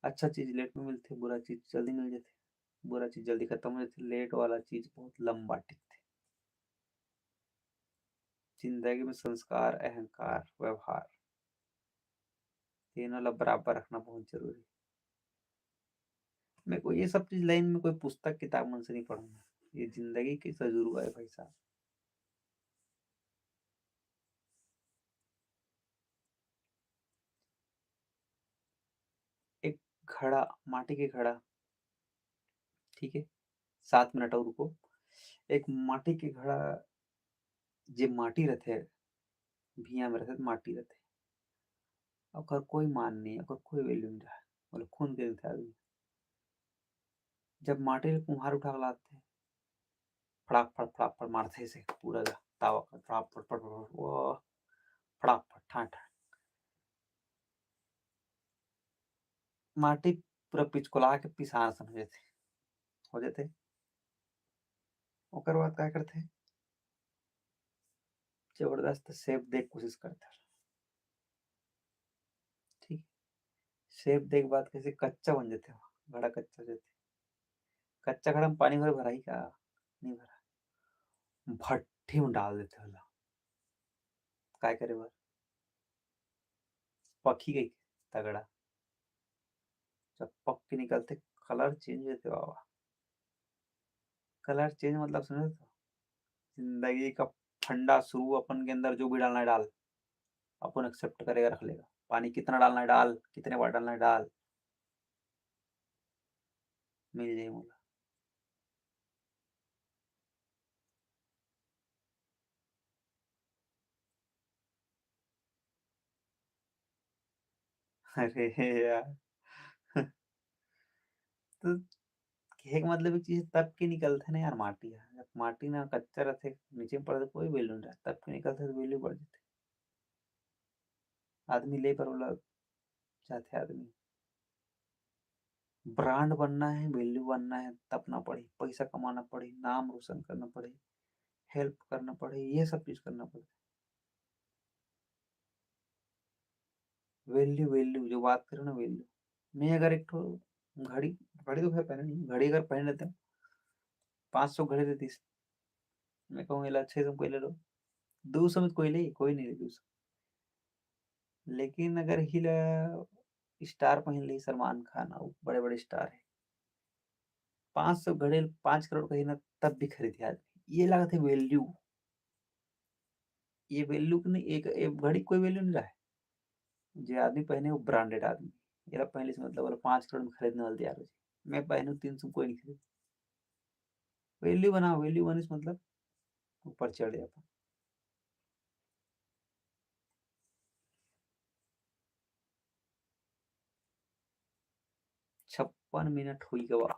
अच्छा चीज लेट में मिलथे, बुरा चीज जल्दी मिल जाथे। बुरा चीज जल्दी खत्म हो जाथे, लेट वाला चीज बहुत लंबा टिकथे। जिंदगी में संस्कार, अहंकार, व्यवहार, तीनों ला बराबर रखना बहुत जरूरी। मैं कोई ये सब चीज लाइन में कोई पुस्तक किताब मन से नहीं पढ़ूंगा, ये जिंदगी के तजुर्बा है भाई साहब। एक घड़ा, माटी के घड़ा, ठीक है, सात मिनट और रुको। एक माटी के घड़ा, जे माटी रहथे, भुइयां में रहथे, माटी रहथे, ओकर कोई मान नहीं, ओकर कोई वैल्यू नहीं रहे, बोले खून के रहथे आदमी। जब माटी ले कुम्हार उठा के लाथे, फड़ाक फड़, फड़ाक फड़ मारथे से पूरा ला, तावा कर, फड़ाक फड़, फड़, फड़, वो फड़ाक फड़, ठां, ठां। माटी पूरा पिचकोला के पिसान असन हो जाथे, हो जाथे। ओकर बाद का करथे, जबरदस्त शेप दे के कोशिश करथे, ठीक, शेप दे के बाद कैसे कच्चा बन जाथे, घड़ा कच्चा हो जाथे। कच्चा घड़ा में पानी भर भराही का? नहीं भरा। भट्ठी में डाल देथे ओला। काय करे बर? पकही गई तगड़ा। जब पक के निकलथे, कलर चेंज होथे बाबा। कलर चेंज मतलब समझे तो? जिंदगी का फंडा शुरू, अपन के अंदर जो भी डालना है डाल, अपन एक्सेप्ट करेगा, रख लेगा। पानी कितना डालना है डाल, कितने बार डालना है डाल, मिल जाए मोला। अरे यार। तो कहे के मतलब एक चीज, तप के निकलथे ना यार माटी ह। जब माटी ना कच्चा रथे, नीचे में पड़थे, कोई value नहीं रहे, तप के निकलथे तो value बढ़ जाथे। आदमी ले बर ओला जाथे आदमी। Brand बनना है, value बनना है, तपना पड़ही, पैसा कमाना पड़ही, नाम रोशन करना पड़ही, help करना पड़ही, ये सब चीज करना पड़ही। Value, value, जो बात करो ना, value। मैं अगर एक ठो घड़ी, घड़ी तो खैर पहने नहीं, घड़ी अगर पहन लेते हैं, पाँच सौ घड़ी देतीस, मैं कहूँ, "एला छह सौ में कोई ले लो।" दो सौ में कोई ले, कोई नहीं ले दो सौ। लेकिन अगर ही ला star पहन ले, सलमान खान, अउ बड़े-बड़े star है, पाँच सौ घड़ी पाँच करोड़ कही ना, तब भी खरीदे आदमी। ये लागत है value। ये value के नहीं, एक, एक घड़ी कोई value नहीं रहा है। जे आदमी पहने, वो branded आदमी। एला पहले से मतलब, बोला, पाँच करोड़ में खरीदने वाले तैयार हो जाए। मैं पहनू तीन सौ, कोई नहीं खरीद। Value बनाओ, value बनिस मतलब ऊपर चढ़ जाता। छप्पन मिनट हुई गवा।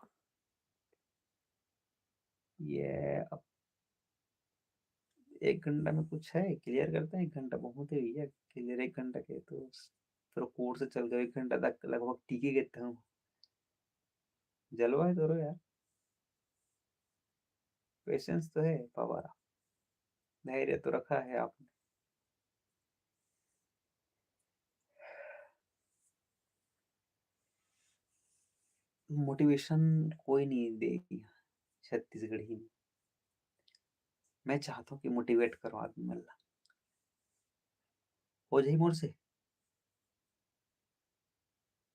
ये अब एक घंटा में कुछ है, clear करते हैं। एक घंटा बहुत है भैया, clear एक घंटा के तो पूरा कोर्स चल गया, एक घंटा तक लगभग टिके गए थे हम। जलवा है तोरो यार, patience तो है बाबा, धैर्य तो रखा है आपने। Motivation कोई नहीं देगी छत्तीसगढ़ी में। मैं चाहता हूँ कि motivate करो आदमी मन ला। हो जाही मोर से?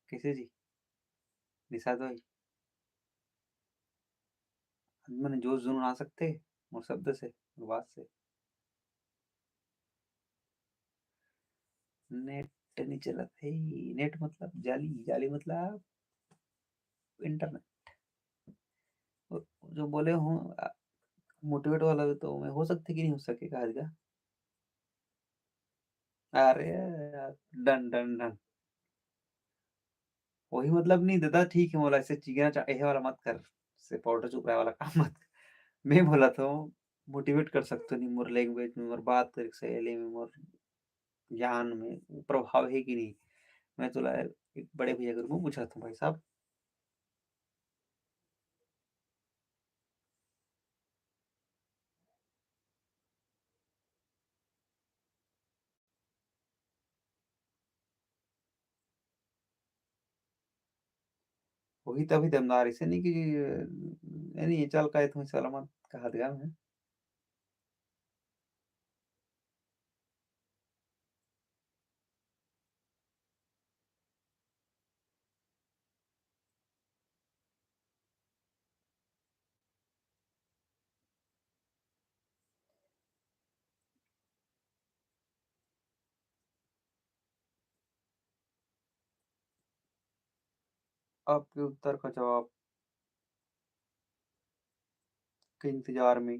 कैसे जी? निषाद भाई, आदमी मन जोश जुनून आ सकते मोर शब्द से, मोर बात से। नेट नहीं चलत है। नेट मतलब जाली, जाली मतलब इंटरनेट। वो जो बोले हूँ, आ, motivate वाला भी तो मैं हो सकते कि नहीं हो सके, कहा जाएगा। अरे यार, done, done, done। वही मतलब नहीं दादा, ठीक है, मोला ऐसे चीखना चा-, यही वाला मत कर, से पाउडर चुपराए वाला काम मत कर। मैं बोला तो motivate कर सकते नहीं, मोर language में, मोर बात करे शैली में, मोर ज्ञान में वो प्रभाव है कि नहीं? मैं तो ला-, एक बड़े भैया के रूप में पूछा था, भाई साहब। वही तभी दमदार, इसे नहीं कि, नहीं, चल का इतना चला मत कहा दिया मैं। आपके उत्तर का जवाब के इंतजार में,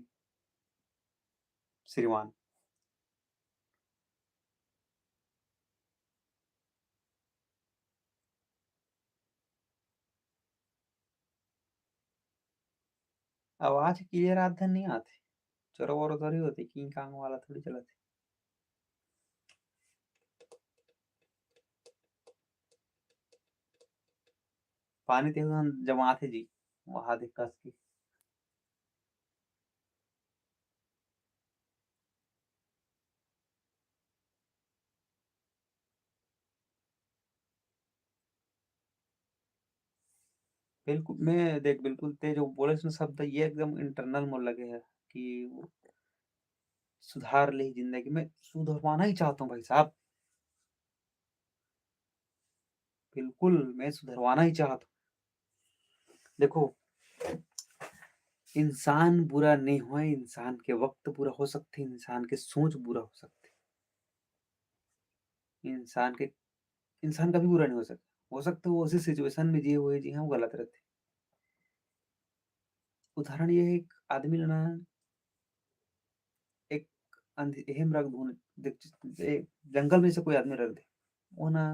श्रीमान। आवाज clear आथे, नहीं आथे? चोरो बोरो थोड़ी होते, किंग कांग वाला थोड़ी चलत हे। पानी ते हम जमात हे जी, वहा दे कस के। बिल्कुल, मैं देख, बिल्कुल ते जो बोले ना शब्द, ये एकदम internal मोर लगे है कि वो सुधार ले जिंदगी में, सुधरवाना ही चाहता हूँ भाई साहब। बिल्कुल, मैं सुधरवाना ही चाहत हूँ। देखो, इंसान बुरा नहीं होय, इंसान के वक्त बुरा हो सकथे, इंसान के सोच बुरा हो सकथे, इंसान के, इंसान कभी बुरा नहीं हो सकता। हो सकता है वो उसी situation में जिए हुए जी हाँ, वो गलत रहते। उदाहरण ये है, एक आदमी ला ना, एक अंध-, एहे में रख दूँ, देख, ए, जंगल में से कोई आदमी रख दे, वो ना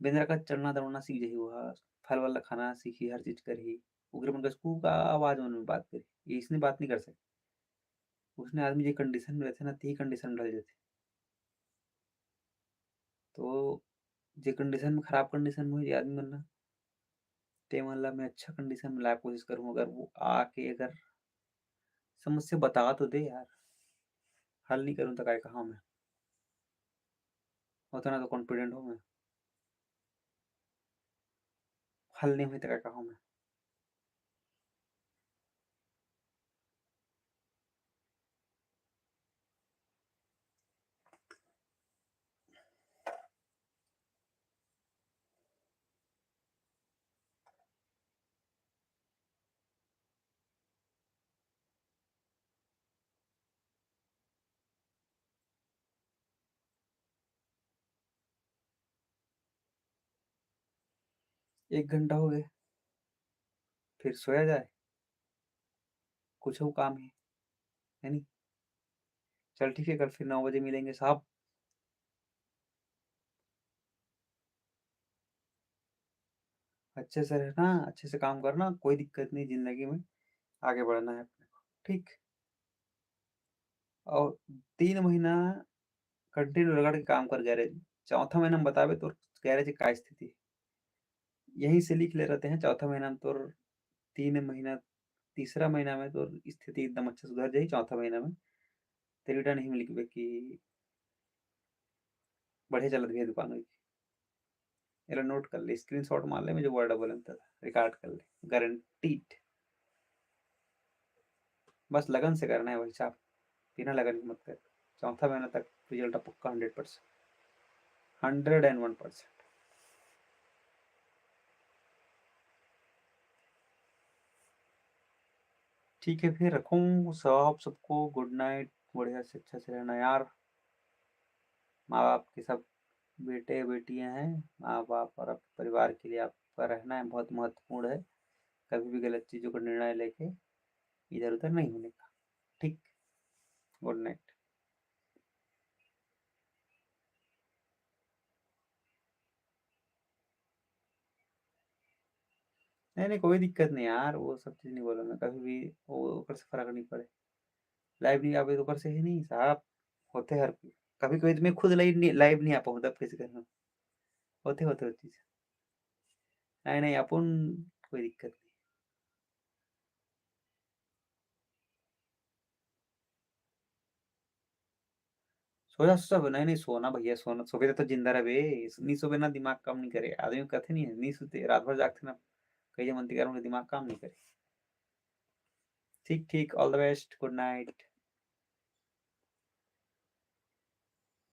बेंदरा का चलना दौड़ना सीख जाही, वो ह फल वल ला खाना सीखही, हर चीज करही। ओकरे मन कस कू का आवाज मन में बात करही, ये इसने बात नहीं कर सकते। उसने आदमी जे कंडीशन में रहते ना, तेही कंडीशन में ढल जाते। तो जे कंडीशन में, खराब कंडीशन में हो जे आदमी मन ना, ते मन ला मैं अच्छा कंडीशन में लाए कोशिश करूँ। अगर वो आके अगर समस्या बता तो दे यार, हल नहीं करूँ तो काय कहा मैं, उतना तो कॉन्फिडेंट हो मैं, हल नहीं हुई तो काय कहा मैं। एक घंटा हो गए, फिर सोया जाए, कुछ काम है, है नहीं? चल ठीक है, कल फिर नौ बजे मिलेंगे साहब। अच्छे से रहना, अच्छे से काम करना, कोई दिक्कत नहीं जिंदगी में, आगे बढ़ना है अपने को, ठीक। और तीन महीना कंटिन्यू रगड़ के काम कर गैरेज, चौथा महीना में बताबे तोर गैरेज का स्थिति। यहीं से लिख ले रहते हैं, चौथा महीना में तोर तीन महीना, तीसरा महीना में तोर स्थिति एकदम अच्छा सुधर जाही, चौथा महीना में तेरी रिटर्न ही में लिखबे कि बढ़िया चलत भैया दुकान होगी। एला नोट कर ले, स्क्रीनशॉट मार ले, मैं जो वर्ड बोले त रिकॉर्ड कर ले, गारंटीड। बस लगन से करना है भाई साहब, बिना लगन के मत कर। चौथा महीना तक रिजल्ट पक्का, hundred percent, hundred and one percent. ठीक है, फिर रखूँ साहब सबको, गुड नाइट, बढ़िया से अच्छा से रहना यार। माँ बाप के सब बेटे बेटियाँ हैं, माँ बाप और आपके परिवार के लिए आपका रहना है बहुत महत्वपूर्ण है। कभी भी गलत चीज़ों का निर्णय लेके इधर उधर नहीं होने का, ठीक। गुड नाइट। नहीं नहीं, कोई दिक्कत नहीं यार, वो सब चीज़ नहीं बोला मैं कभी भी, वो ओकर से फर्क नहीं पड़े। लाइव नहीं आवे तो ओकर से ही नहीं साहब, होते हर कोई। कभी कभी तो मैं खुद लाइव नहीं, लाइव नहीं आ पाऊँ, तब कैसे करना होते होते होती चीज़। नहीं नहीं, अपन कोई दिक्कत नहीं। सोया सब नहीं नहीं, सोना भैया, सोना, सोबे तो जिंदा रहबे। नहीं सोबे ना, दिमाग काम नहीं करे। आदमी कथे नहीं है, नहीं सोते, रात भर जागते ना, कई जमन तिकार उनके दिमाग काम नहीं करे। ठीक ठीक, all the best, good night.